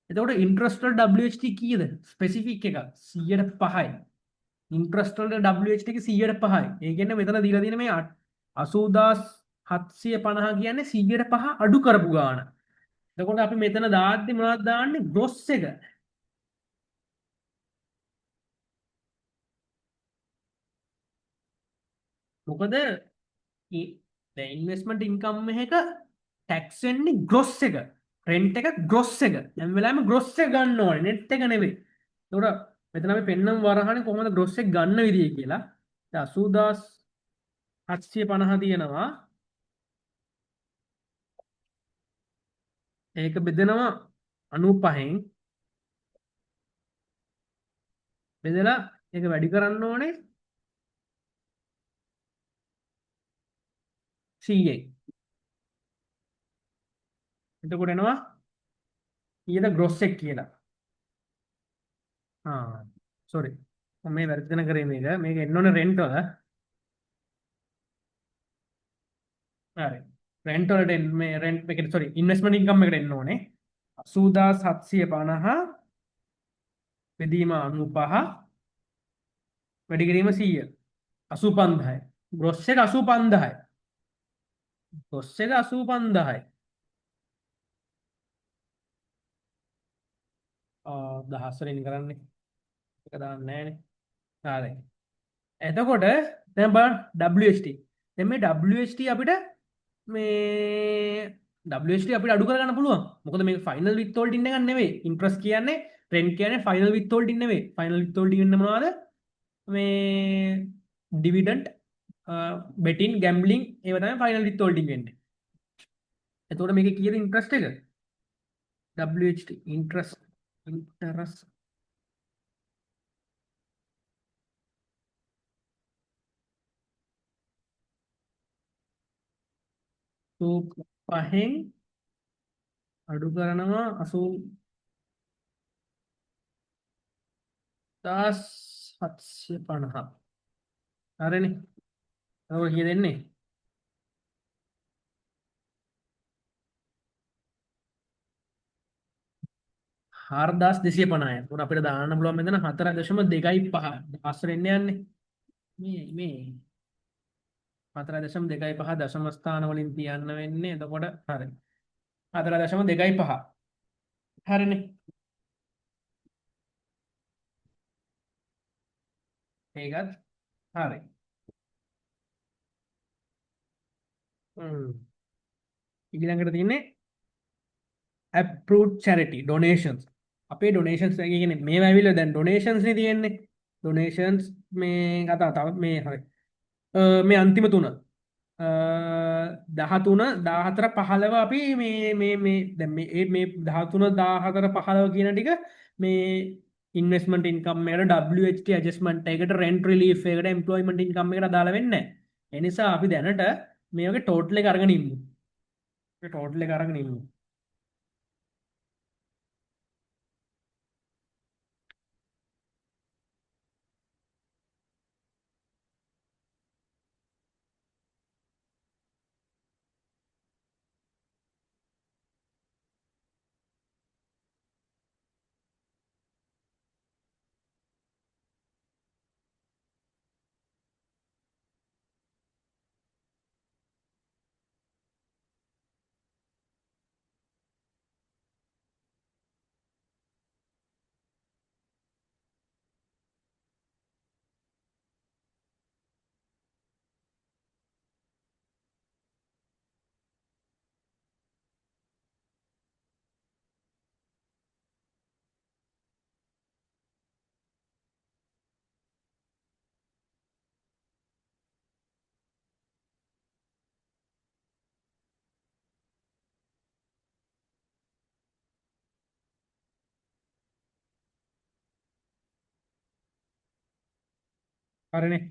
එතකොට interest වල WHT කීයද? ස්පෙසිෆික් එකක් 105යි. ඉන්ට්‍රස්ට් වලට WHT එක 105යි. ඒ කියන්නේ මෙතන දීලා තියෙන මේ 80750 කියන්නේ 105 අඩු කරපු ගාන. එතකොට අපි මෙතන දාද්දි මොනවද දාන්නේ? ග්‍රොස් එක. මොකද දැන් ඉන්වෙස්ට්මන්ට් ඉන්කම් එක ටැක්ස් වෙන්නේ ග්‍රොස් එක. රෙන්ට් එක ග්‍රොස් එක. හැම වෙලාවෙම ග්‍රොස් එක ගන්න ඕනේ, නෙට් එක නෙවෙයි. එතකොට මෙතන අපි පෙන්වමු වරහනේ කොහොමද ග්‍රොස් එක ගන්න විදිය කියලා. දැන් 80750 තියෙනවා. ඒක බෙදෙනවා 95න්. බෙදලා ඒක වැඩි කරන්න ඕනේ 100න්. එතකොට එනවා කීයද ග්‍රොස් එක කියලා. සෝරි. මම මේ වැරදි තැන කරේ මේක. මේක එන්න ඕනේ රෙන්ට් වල. හරි. රෙන්ට් වලට එන්න මේ රෙන්ට් එකට සෝරි ඉන්වෙස්ට්මන්ට් ඉන්කම් එකට එන්න ඕනේ. 80750 බෙදීම 95 වැඩි කිරීම 100. 85000යි. ග්‍රොස් එක 85000යි. ග්‍රොස් එක 85000යි. දහස් වලින් කරන්නේ. ඒක දාන්නේ නෑනේ. හරි. එතකොට දැන් බලන්න WHT. දැන් මේ WHT අපිට මේ WHT අපිට අඩු කරගන්න පුළුවන්. මොකද මේක ෆයිනල් විත්හෝල්ඩින් එකක් නෙවෙයි. ඉන්ට්‍රස්ට් කියන්නේ රෙන්ට් කියන්නේ ෆයිනල් විත්හෝල්ඩින් නෙවෙයි. ෆයිනල් විත්හෝල්ඩින් වෙන්නේ මොනවද? මේ ඩිවිඩන්ඩ්, බෙටින්, ගැම්බ්ලින් ඒවා තමයි ෆයිනල් විත්හෝල්ඩින් වෙන්නේ. එතකොට මේකේ කීයද ඉන්ට්‍රස්ට් එක? WHT interest 5න් අඩු කරනවා 80750. හරිනේ. ඔය කීයද එන්නේ? 4250යි. උන් අපිට දාන්න පුළුවන් මෙතන 4.25. දහස් වෙන්න යන්නේ. මේ මේ 4.25 දශම ස්ථාන වලින් තියන්න වෙන්නේ. එතකොට හරි. 4.25. හරිනේ. ඒකත් හරි. ඊළඟට තියෙන්නේ approved charity donations. අපේ donations එක කියන්නේ මේවා ඇවිල්ලා දැන් donations නේ තියෙන්නේ. donations මේ කතා තව මේ හරි. මේ අන්තිම තුන. 13 14 15 අපි මේ මේ මේ දැන් මේ ඒ මේ 13 14 15 කියන ටික මේ ඉන්වෙස්ට්මන්ට් ඉන්කම් එකට WHT adjustment එකට රෙන්ට් රිලීෆ් එකට එම්ප්ලොයිමන්ට් ඉන්කම් එකට අදාළ වෙන්නේ නැහැ. ඒ නිසා අපි දැනට මේ වගේ ටෝටල් එක අරගෙන ඉමු. ටෝටල් එක අරගෙන ඉන්නේ. හරිනේ.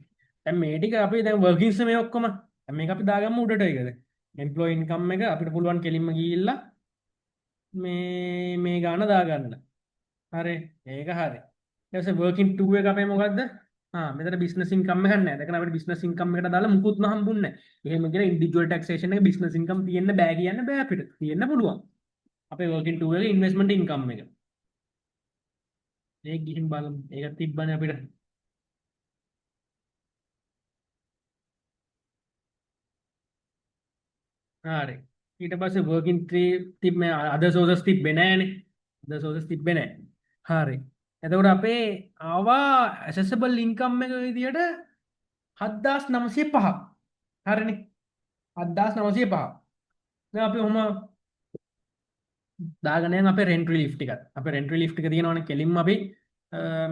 දැන් මේ ටික අපි දැන් වර්කින්ස් මේ ඔක්කොම. දැන් මේක අපි දාගමු උඩට ඒකද. එම්ප්ලොයි ඉන්කම් එක අපිට පුළුවන් කෙලින්ම ගිහිල්ලා මේ මේ ගාන දාගන්න. හරි. ඒක හරි. ඊට පස්සේ වර්කින් 2 එක අපේ මොකද්ද? මෙතන බිස්නස් ඉන්කම් එකක් නෑ. දැන් අපිට බිස්නස් ඉන්කම් එකට දාලා මුකුත්ම හම්බුන්නේ නෑ. එහෙම කියලා ඉන්ඩිවිජුවල් ටැක්සේෂන් එක බිස්නස් ඉන්කම් තියෙන්න බෑ කියන්න බෑ අපිට. තියෙන්න පුළුවන්. අපේ වර්කින් 2 එකේ ඉන්වෙස්ට්මන්ට් ඉන්කම් එක. ඒක ගිහින් බලමු. ඒක තිබ්බනේ අපිට. හරි. ඊට පස්සේ වර්කින් 3 තිබ්බේ අදර් සෝසස් තිබ්බේ නෑනේ. අදර් සෝසස් තිබ්බේ නෑ. හරි. එතකොට අපේ ආවා ඇසෙසබල් ඉන්කම් එක විදියට 7905. හරිනේ. 7905. දැන් අපි ඔහොම දාගෙන යන් අපේ රෙන්ට් රිලීෆ් ටිකත්. අපේ රෙන්ට් රිලීෆ් ටික තියෙනවනේ. කෙලින්ම අපි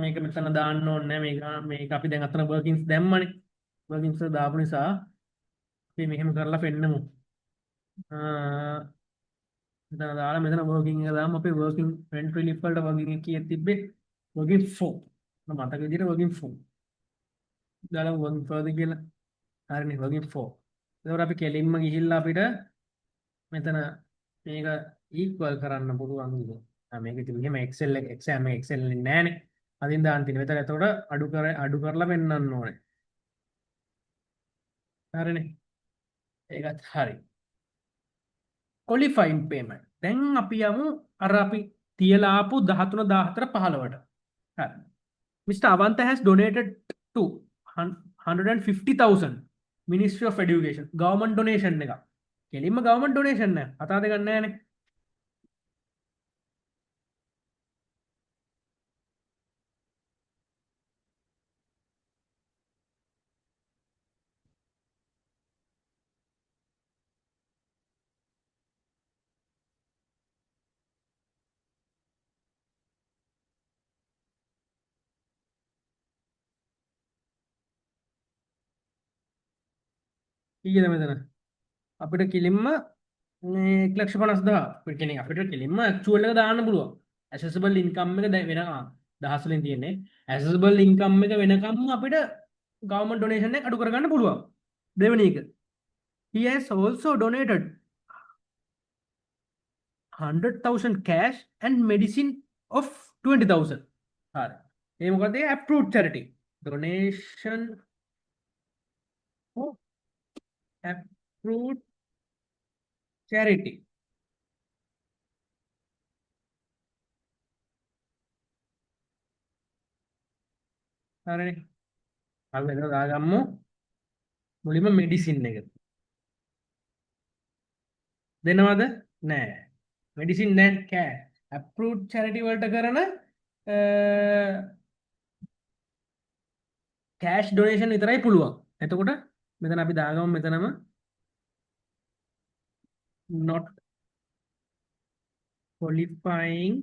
මේක මෙතන දාන්න ඕනේ නෑ. මේක මේක අපි දැන් අතන වර්කින්ස් දැම්මනේ. වර්කින්ස් වල දාපු නිසා අපි මෙහෙම කරලා පෙන්නමු. මෙතන දාලා මෙතන වර්කින් එක දාමු. අපේ වර්කින් රෙන්ට් රිලීෆ් වලට වර්කින් එක කීයක් තිබ්බේ? වර්කින් 4. මම මතක විදිහට වර්කින් 4. දාලා වර්කින් 4 ද කියලා. හරිනේ වර්කින් 4. එතකොට අපි කෙලින්ම ගිහිල්ලා අපිට මෙතන මේක ඊක්වල් කරන්න පුළුවන් ඉතින්. මේක ඉතින් මෙහෙම Excel එක එක්සෑම් එක Excel වලින් නෑනේ. අදින් දාන්න තියෙන. මෙතන එතකොට අඩු කරලා පෙන්නන්න ඕනේ. හරිනේ. ඒකත් හරි. ක්වොලිෆයින් පේමන්ට්. දැන් අපි යමු අර අපි තියලා ආපු 13 14 15ට. හරි. Mr. Avanta has donated to 150,000 Ministry of Education government donation එකක්. කෙලින්ම government donation නෑ. කතා දෙකක් නෑනේ. කීයද මෙතන? අපිට කෙලින්ම මේ 1,50,000 අපිට කියන්නේ අපිට කෙලින්ම ඇක්චුවල් එක දාන්න පුළුවන්. ඇසෙසබල් ඉන්කම් එක දැන් වෙන දහස් වලින් තියෙන්නේ. ඇසෙසබල් ඉන්කම් එක වෙනකම්ම අපිට ගවර්න්මන්ට් ඩොනේෂන් එක අඩු කරගන්න පුළුවන්. දෙවෙනි එක. He has also donated 100,000 cash and medicine of 20,000. හරි. ඒ මොකද ඒ approved charity. Donation of approved charity. හරිනේ. අපි මෙතන දාගමු මුලින්ම මෙඩිසින් එක. දෙනවද? නෑ. මෙඩිසින් නෑ කෑ. ඇප්‍රූව්ඩ් චැරිටි වලට කරන කෑෂ් ඩොනේෂන් විතරයි පුළුවන්. එතකොට මෙතන අපි දාගමු මෙතනම not qualifying.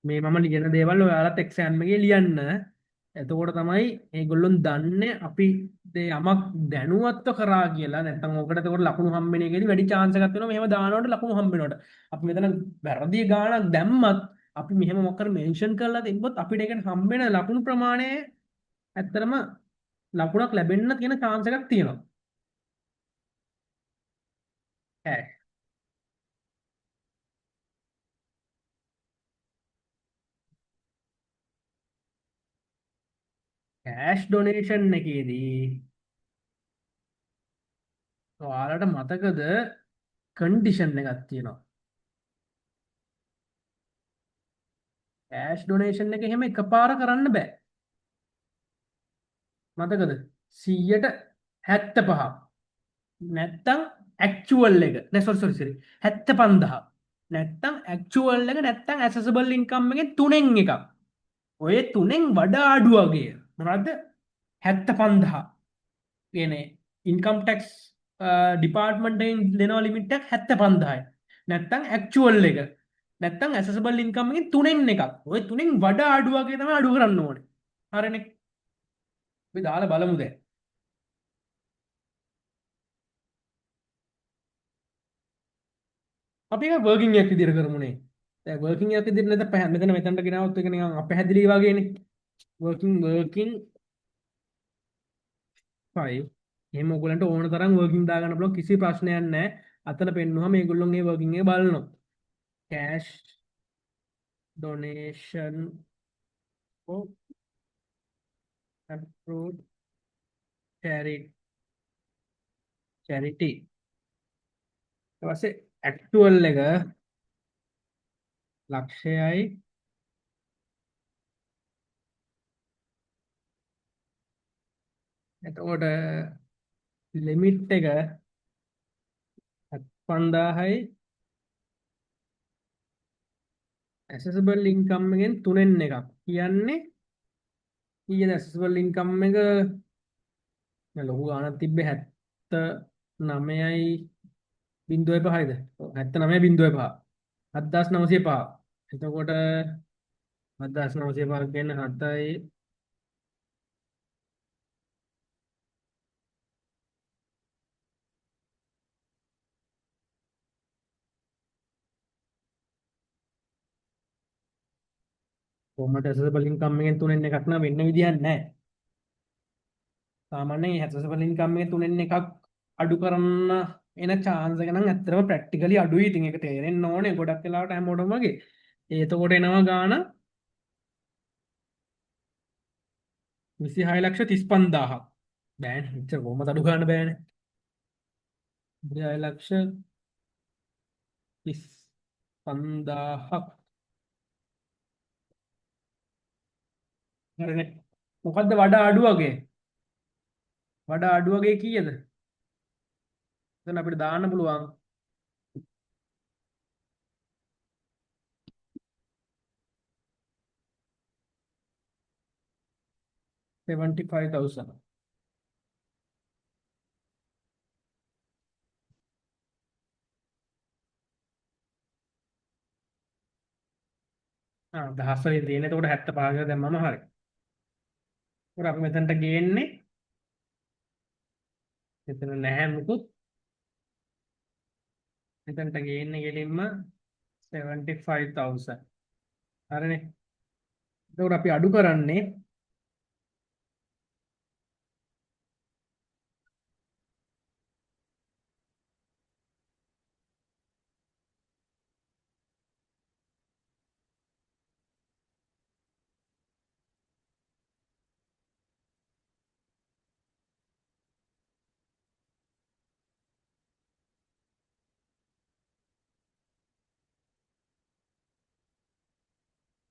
මේ මම ලියන දේවල් ඔයාලත් එක්සෑම් එකේ ලියන්න. එතකොට තමයි ඒගොල්ලොන් දන්නේ අපි යමක් දැනුවත්ව කරා කියලා. නැත්නම් ඕකට එතකොට ලකුණු හම්බෙන එකේදී වැඩි චාන්ස් එකක් තියෙනවා මෙහෙම දානකොට ලකුණු හම්බ වෙනවට. අපි මෙතන වැරදි ගාණක් දැම්මත් අපි මෙහෙම මොකක් හරි මෙන්ෂන් කරලා තිබ්බොත් අපිට ඒකට හම්බෙන ලකුණු ප්‍රමාණය ඇත්තටම ලකුණක් ලැබෙන්න තියෙන චාන්ස් එකක් තියෙනවා. කෑෂ් ඩොනේෂන් එකේදී ඔයාලට මතකද කන්ඩිෂන් එකක් තියෙනවා. කෑෂ් ඩොනේෂන් එක එහෙම එකපාර කරන්න බෑ. මතකද? 175 නැත්තම් ඇක්චුවල් එක නෑ, සෝරි සෝරි සෝරි, 75000 නැත්තම් ඇක්චුවල් එක නැත්තම් ඇසසබල් ඉන්කම් එකෙන් තුනෙන් එකක්. ඔය තුනෙන් වඩා අඩු වගේ මොනවද? 75000 කියන්නේ ඉන්කම් ටැක්ස් ඩිපාර්ට්මන්ට් එකෙන් දෙනවා ලිමිට් එකක් 75000යි. නැත්තම් ඇක්චුවල් එක නැත්තම් ඇසසබල් ඉන්කම් එකෙන් තුනෙන් එකක්. ඔය තුනෙන් වඩා අඩු වගේ තමයි අඩු කරන්න ඕනේ. හරිනේ. අපි දාලා බලමු දැන්. අපි එක වර්කින් එකක් විදියට කරමුනේ. දැන් වර්කින් එකක් විදියට නැත්නම් මෙතන මෙතනට ගෙනාවොත් ඒක නිකන් අපැහැදිලි වගේනේ. වර්කින් 5. එහෙම ඔයගොල්ලන්ට ඕන තරම් වර්කින් දාගන්න පුළුවන්, කිසි ප්‍රශ්නයක් නැහැ. අතන පෙන්නුවම මේගොල්ලෝ මේ වර්කින් එක බලනවා. Cash donation for approved charity. ඊට පස්සේ ඇක්චුවල් එක ලක්ෂයයි එතකොට ලිමිට් එක 75000යි ඇසසබල් ඉන්කම් එකෙන් තුනෙන් එකක් කියන්නේ කීයද ඇසසබල් ඉන්කම් එක? නෑ, ලොකු ගාණක් තිබ්බේ 79.05යිද? ඔව්, 79.05. 7905. එතකොට 7905 කියන්නේ 7යි කොහොමද ඇසසබල් ඉන්කම් එකෙන් තුනෙන් එකක් නම් වෙන්න විදිහක් නැහැ. සාමාන්‍යයෙන් ඇසසබල් ඉන්කම් එකෙන් තුනෙන් එකක් අඩු කරන්න එන චාන්ස් එක නම් ඇත්තටම ප්‍රැක්ටිකලි අඩුයි. ඉතින් ඒක තේරෙන්න ඕනේ ගොඩක් වෙලාවට හැමෝටම වගේ. එතකොට එනවා ගාන 26,35,000ක්. බෑනේ. එච්චර කොහොමද අඩු ගන්න බෑනේ. 26,35,000ක්. හරිනේ. මොකද්ද වඩා අඩු වගේ? වඩා අඩු වගේ කීයද? එතන අපිට දාන්න පුළුවන් 75,000. දහස් වලින් තියෙන. එතකොට 75 කියලා දැම්මම හරි. ඒකට අපි මෙතනට ගේන්නේ මෙතන නැහැ මුකුත්. මෙතනට ගේන්නේ කෙලින්ම 75,000. හරිනේ. එතකොට අපි අඩු කරන්නේ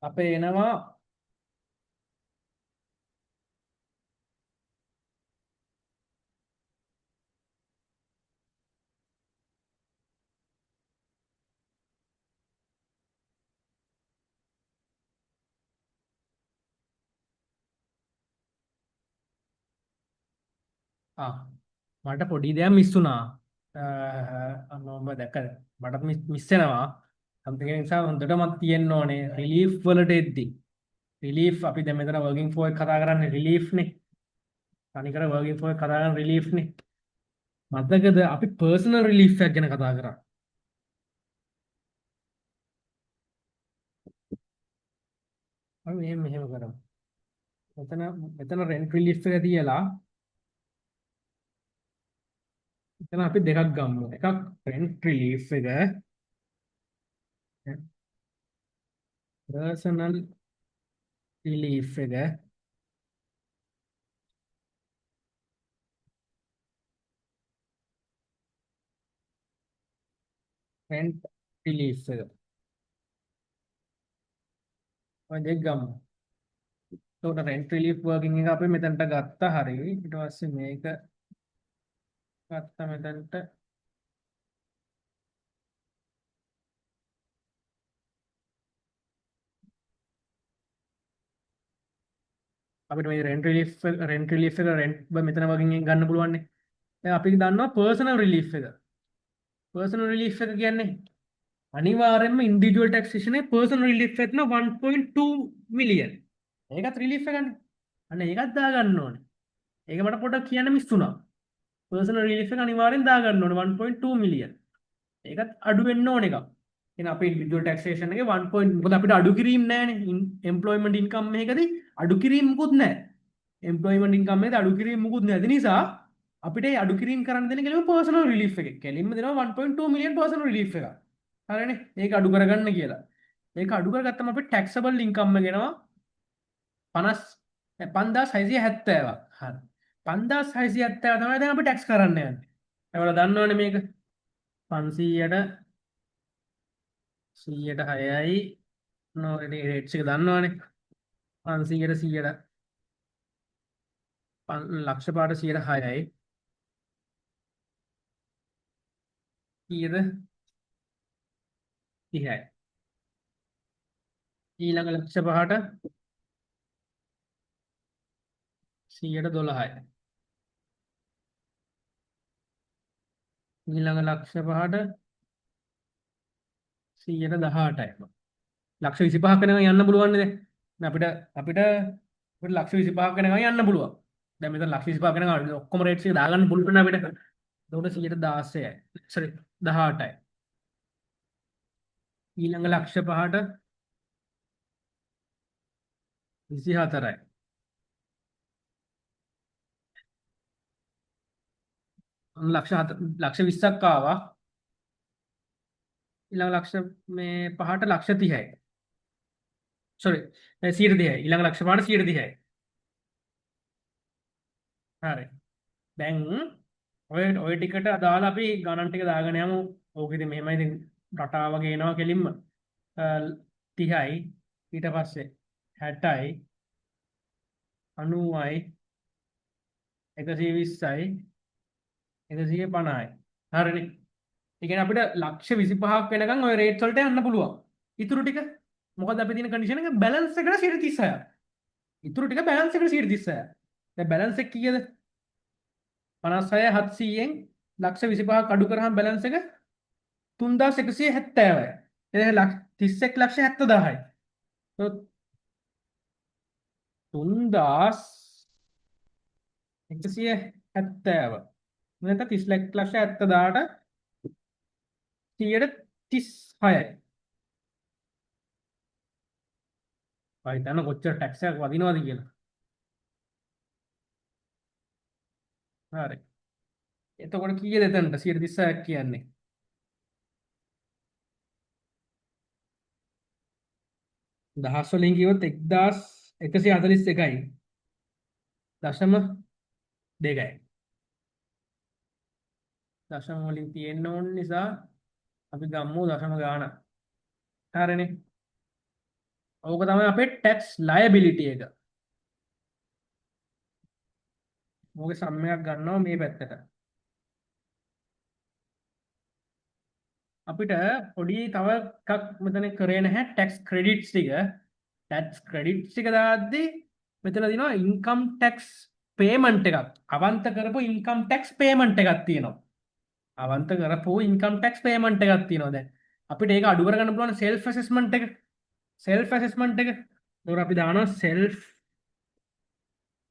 අපේ එනවා මට පොඩි දෙයක් මිස් වුණා. අන්න ඔබ දැක්කද? මටත් මිස් වෙනවා. සම්පූර්ණ ඒ නිසා හොඳට මත් තියෙන්න ඕනේ රිලීෆ් වලට එද්දි. රිලීෆ් අපි දැන් මෙතන වර්කින් ෆෝ එක කතා කරන්නේ රිලීෆ් නේ. තනිකර වර්කින් ෆෝ එක කතා කරන්නේ රිලීෆ් නේ. මතකද අපි පර්සනල් රිලීෆ් එකක් ගැන කතා කරා? අපි මෙහෙම කරමු. මෙතන රෙන්ට් රිලීෆ් එක තියලා එතන අපි දෙකක් ගමු. එකක් රෙන්ට් රිලීෆ් එක, පර්සනල් රිලීෆ් එක. රෙන්ට් රිලීෆ් එක. ඔය දෙක ගමු. එතකොට රෙන්ට් රිලීෆ් වර්කින් එක අපි මෙතනට ගත්තා. හරි. ඊට පස්සේ මේක ගත්තා මෙතනට. අපිට මේ රෙන්ට් රිලීෆ් එක රෙන්ට් මෙතන වර්කින් එක ගන්න පුළුවන් නේ. දැන් අපි දන්නවා පර්සනල් රිලීෆ් එක. පර්සනල් රිලීෆ් එක කියන්නේ අනිවාර්යෙන්ම ඉන්ඩිවිජුවල් ටැක්සේෂන් එකේ පර්සනල් රිලීෆ් එක තියෙනවා 1.2 මිලියන්. ඒකත් රිලීෆ් එකනේ. අන්න ඒකත් දාගන්න ඕනේ. ඒක මට පොඩ්ඩක් කියන්න මිස් වුණා. පර්සනල් රිලීෆ් එක අනිවාර්යෙන් දාගන්න ඕනේ 1.2 මිලියන්. ඒකත් අඩු වෙන්න ඕන එකක්. එහෙනම් අපේ ඉන්ඩිවිජුවල් ටැක්සේෂන් එකේ 1. මොකද අපිට අඩු කිරීම නෑනේ. එම්ප්ලොයිමන්ට් ඉන්කම් එකකදී අඩු කිරීම මුකුත් නෑ. එම්ප්ලොයිමන්ට් ඉන්කම් එකේදී අඩු කිරීම මුකුත් නෑ. ඒ නිසා අපිට ඒ අඩු කිරීම කරන්න දෙන කෙලින්ම පර්සනල් රිලීෆ් එකේ. කෙලින්ම දෙනවා 1.2 මිලියන් පර්සනල් රිලීෆ් එකක්. හරිනේ. ඒක අඩු කරගන්න කියලා. ඒක අඩු කරගත්තම අපිට ටැක්සබල් ඉන්කම් එක එනවා 50 5670ක්. හරි. 5670 තමයි දැන් අපි ටැක්ස් කරන්න යන්නේ. ඒවල දන්නවනේ මේක. 500ට 100ට 6යි නෝ රේට්ස් එක දන්නවනේ. 500ට 100ට ලක්ෂ පාට 100ට 6යි. කීයද? 30යි. ඊළඟ ලක්ෂ පහට 100ට 12යි. ඊළඟ ලක්ෂ පහට 100ට 18යි. ලක්ෂ 25ක් වෙනකන් යන්න පුළුවන් නේ දැන්. අපිට අපිට අපිට ලක්ෂ 25ක් වෙනකන් යන්න පුළුවන්. දැන් මෙතන ලක්ෂ 25ක් වෙනකන් ඔක්කොම රේට්ස් එක දාගන්න පුළුවන් අපිට. එතකොට 116යි. සෝරි, 18යි. ඊළඟ ලක්ෂ පහට 24යි. අන්න ලක්ෂ හත ලක්ෂ 20ක් ආවා. ඊළඟ ලක්ෂ මේ පහට ලක්ෂ 30යි. සෝරි, 130යි. ඊළඟ ලක්ෂ පහට 130යි. හරි. දැන් ඔය ඔය ටිකට අදාළ අපි ගණන් ටික දාගෙන යමු. ඕක ඉතින් මෙහෙමයි, ඉතින් රටාව වගේ එනවා කෙලින්ම. 30යි, ඊට පස්සේ 60යි, 90යි, 120යි, 150යි. හරිනේ. ඒ කියන්නේ අපිට ලක්ෂ 25ක් වෙනකන් ඔය රේට්ස් වලට යන්න පුළුවන්. ඉතුරු ටික මොකද අපි තියෙන කන්ඩිෂන් එක බැලන්ස් එකට 36ක්. ඉතුරු ටික බැලන්ස් එකට 36ක්. දැන් බැලන්ස් එක කීයද? 56 700න් ලක්ෂ 25ක් අඩු කරාම බැලන්ස් එක 3170යි. එහෙනම් 31 ලක්ෂ 70,000යි. 3170. නැත්නම් 31 ලක්ෂ 70,000ට 136යි. ඔය හිතන්න කොච්චර ටැක්ස් එකක් වදිනවද කියලා. හරි. එතකොට කීයද එතනට 136ක් කියන්නේ? දහස් වලින් කිව්වොත් 1141යි දශම දෙකයි. දශම වලින් තියෙන්න ඕන නිසා අපි ගමු දශම ගාන. හරිනේ. ඕක තමයි අපේ ටැක්ස් ලයබිලිටි එක. ඕකේ සම් එකක් ගන්නවා මේ පැත්තට. අපිට පොඩි තව එකක් මෙතන කරේ නැහැ, ටැක්ස් ක්‍රෙඩිට්ස් ටික. ටැක්ස් ක්‍රෙඩිට්ස් ටික දාද්දි මෙතන තියෙනවා ඉන්කම් ටැක්ස් පේමන්ට් එකක්. අවන්ත කරපු ඉන්කම් ටැක්ස් පේමන්ට් එකක් තියෙනවා. අවන්ත කරපු ඉන්කම් ටැක්ස් පේමන්ට් එකක් තියෙනවා දැන්. අපිට ඒක අඩු කරගන්න පුළුවන් සෙල්ෆ් ඇසෙස්මන්ට් එක. සෙල්ෆ් ඇසෙස්මන්ට් එක. ඒතකොට අපි දානවා සෙල්ෆ්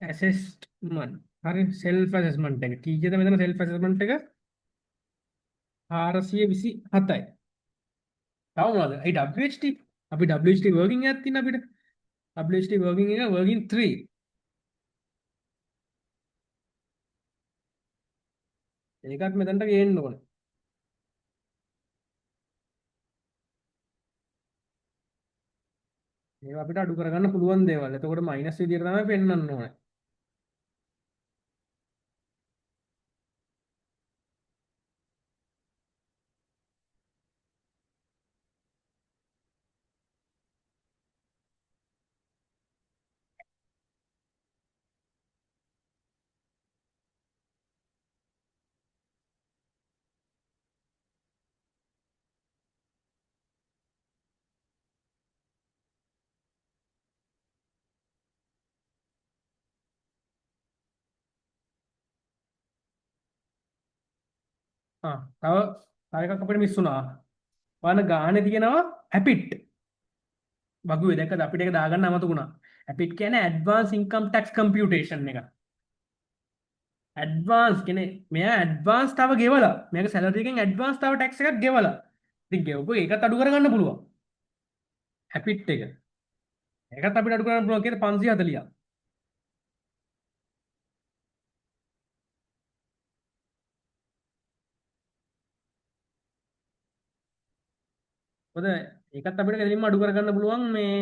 ඇසෙස්මන්ට්. හරි, සෙල්ෆ් ඇසෙස්මන්ට් එක. කීයද මෙතන සෙල්ෆ් ඇසෙස්මන්ට් එක? 427යි. තව මොනවද? ඒ WHT, අපි WHT working එකක් තියෙන අපිට. WHT working එක වර්කින් 3. ඒකත් මෙතනට ගේන්න ඕනේ. ඒවා අපිට අඩු කරගන්න පුළුවන් දේවල්. එතකොට මයිනස් විදියට තමයි පෙන්වන්න ඕනේ. ආ, තව තව එකක් අපිට මිස් වුණා. බලන්න ගානේ තියෙනවා ඇපිට්. වගුවේ දැක්කද අපිට ඒක දාගන්න අමතක වුණා. ඇපිට් කියන්නේ ඇඩ්වාන්ස් ඉන්කම් ටැක්ස් කම්පියුටේෂන් එක. ඇඩ්වාන්ස් කියන්නේ මෙයා ඇඩ්වාන්ස් තව ගෙවලා, මෙයාගේ සැලරි එකෙන් ඇඩ්වාන්ස් තව ටැක්ස් එකක් ගෙවලා. ඉතින් ගෙවපුව ඒකත් අඩු කරගන්න පුළුවන්. ඇපිට් එක. ඒකත් අපිට අඩු කරන්න පුළුවන් කීයද? 540ක්. මොකද ඒකත් අපිට කෙලින්ම අඩු කරගන්න පුළුවන් මේ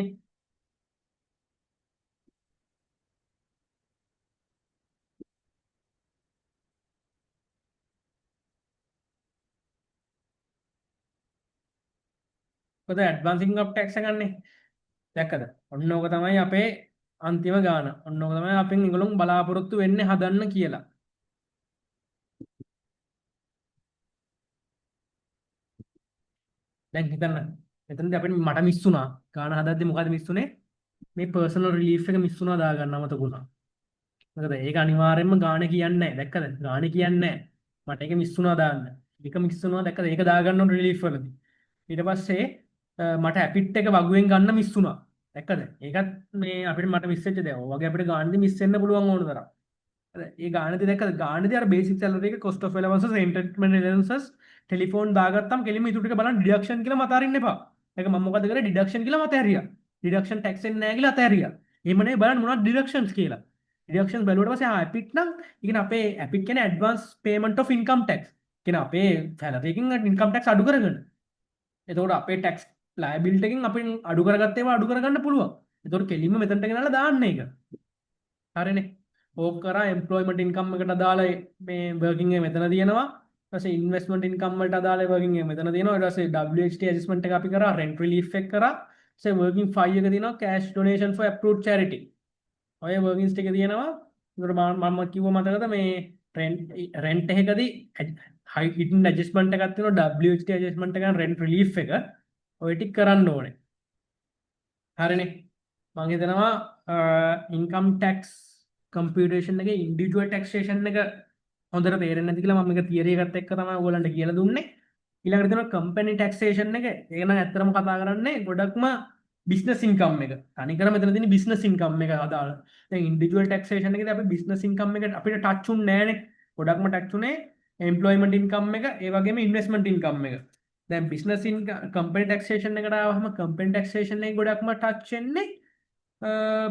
මොකද ඇඩ්වාන්ස් ඉන්කම් ටැක්ස් එකන්නේ. දැක්කද? ඔන්න ඕක තමයි අපේ අන්තිම ගාන. ඔන්න ඕක තමයි අපෙන් ඒගොල්ලෝ බලාපොරොත්තු වෙන්නේ හදන්න කියලා. දැන් හිතන්න මෙතනදී අපිට මට මිස් වුණා. ගාන හදද්දි මොකද මිස් වුනේ? මේ පර්සනල් රිලීෆ් එක මිස් වුණා දාගන්න අමතක වුණා. මොකද ඒක අනිවාර්යයෙන්ම ගාන කියන්නේ නැහැ. දැක්කද? ගාන කියන්නේ නැහැ. මට ඒක මිස් වුණා දාන්න. ඒක මිස් වුණා දැක්කද? ඒක දාගන්න ඕන රිලීෆ් වලදී. ඊට පස්සේ මට ඇපිට් එක වගුවෙන් ගන්න මිස් වුණා. දැක්කද? ඒකත් මේ අපිට මට මිස් වෙච්ච දේ. ඔය වගේ අපිට ගානදී මිස් වෙන්න පුළුවන් ඕන තරම්. ඒ ගානදී දැක්කද? ගානදී අර බේසික් සැලරි එක, cost of allowances, entertainment allowances, telephone දාගත්තම කෙලින්ම ඉතුරු ටික බලන්න ඩිඩක්ෂන් කියලා මත අරින්න එපා. ඒක මම මොකද කරේ? ඩිඩක්ෂන් කියලා මත ඇරියා. ඩිඩක්ෂන් ටැක්ස් එන්නේ නැහැ කියලා අතෑරියා. එහෙම නෙවෙයි බලන්න මොනවද ඩිඩක්ෂන්ස් කියලා. ඩිඩක්ෂන්ස් බැලුවට පස්සේ ආ ඇපිට් නම් ඒ කියන්නේ අපේ ඇපිට් කියන්නේ advance payment of income tax. කියන්නේ අපේ සැලරි එකකින් ඉන්කම් ටැක්ස් අඩු කරගෙන. එතකොට අපේ ටැක්ස් ලයබිලිටි එකෙන් අපි අඩු කරගත්ත ඒවා අඩු කරගන්න පුළුවන්. එතකොට කෙලින්ම මෙතනට ගෙනල්ලා දාන්න ඒක. හරිනේ. ඕක කරා එම්ප්ලොයිමන්ට් ඉන්කම් එකට අදාළ මේ වර්කින් එක මෙතන තියෙනවා. ඊට පස්සේ ඉන්වෙස්ට්මන්ට් ඉන්කම් වලට අදාළ වර්කින් එක මෙතන තියෙනවා. ඊට පස්සේ WHT adjustment එක අපි කරා, රෙන්ට් රිලීෆ් එක කරා. ඊට පස්සේ වර්කින් 5 එක තියෙනවා, cash donation for approved charity. ඔය වර්කින්ස් ටික තියෙනවා. ඒකට මම කිව්ව මතකද මේ රෙන්ට් එකකදී හයි හිඩන් ඇඩ්ජස්ට්මන්ට් එකක් තියෙනවා, WHT adjustment එක, රෙන්ට් රිලීෆ් එක. ඔය ටික කරන්න ඕනේ. හරිනේ. මං හිතනවා ඉන්කම් ටැක්ස් කම්පියුටේෂන් එකේ ඉන්ඩිවිජුවල් ටැක්සේෂන් එක හොඳට තේරෙන්නේ නැති කියලා මම මේක තියරි එකත් එක්ක තමයි ඔයගොල්ලන්ට කියලා දුන්නේ. ඊළඟට තියෙනවා කම්පැනි ටැක්සේෂන් එක. ඒක නම් ඇත්තටම කතා කරන්නේ ගොඩක්ම බිස්නස් ඉන්කම් එක. තනිකර මෙතන තියෙන බිස්නස් ඉන්කම් එක අදාළ. දැන් ඉන්ඩිවිජුවල් ටැක්සේෂන් එකේදී අපි බිස්නස් ඉන්කම් එකට අපිට ටච් උන්නේ නෑනේ. ගොඩක්ම ටච් උනේ එම්ප්ලොයිමන්ට් ඉන්කම් එක, ඒ වගේම ඉන්වෙස්ට්මන්ට් ඉන්කම් එක. දැන් බිස්නස් ඉන්කම් කම්පැනි ටැක්සේෂන් එකට ආවහම කම්පැනි ටැක්සේෂන් එකේ ගොඩක්ම ටච් වෙන්නේ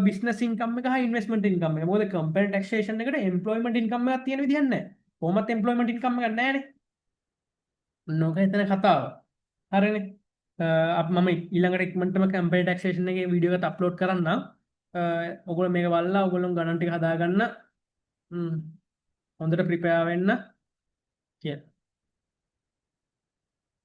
බිස්නස් ඉන්කම් එක හා ඉන්වෙස්ට්මන්ට් ඉන්කම් එක. මොකද කම්පැනි ටැක්සේෂන් එකට එම්ප්ලොයිමන්ට් ඉන්කම් එකක් තියෙන විදිහක් නැහැ. කොහොමත් එම්ප්ලොයිමන්ට් ඉන්කම් එකක් නැහැනේ. ඔන්න ඕක එතන කතාව. හරිනේ. අපි මම ඊළඟට ඉක්මනටම කම්පැනි ටැක්සේෂන් එකේ වීඩියෝ එකත් අප්ලෝඩ් කරන්නම්. ඔයගොල්ලෝ මේක බලලා ඔයගොල්ලෝ ගණන් ටික හදාගන්න. හොඳට ප්‍රිපෙයාර් වෙන්න කියලා.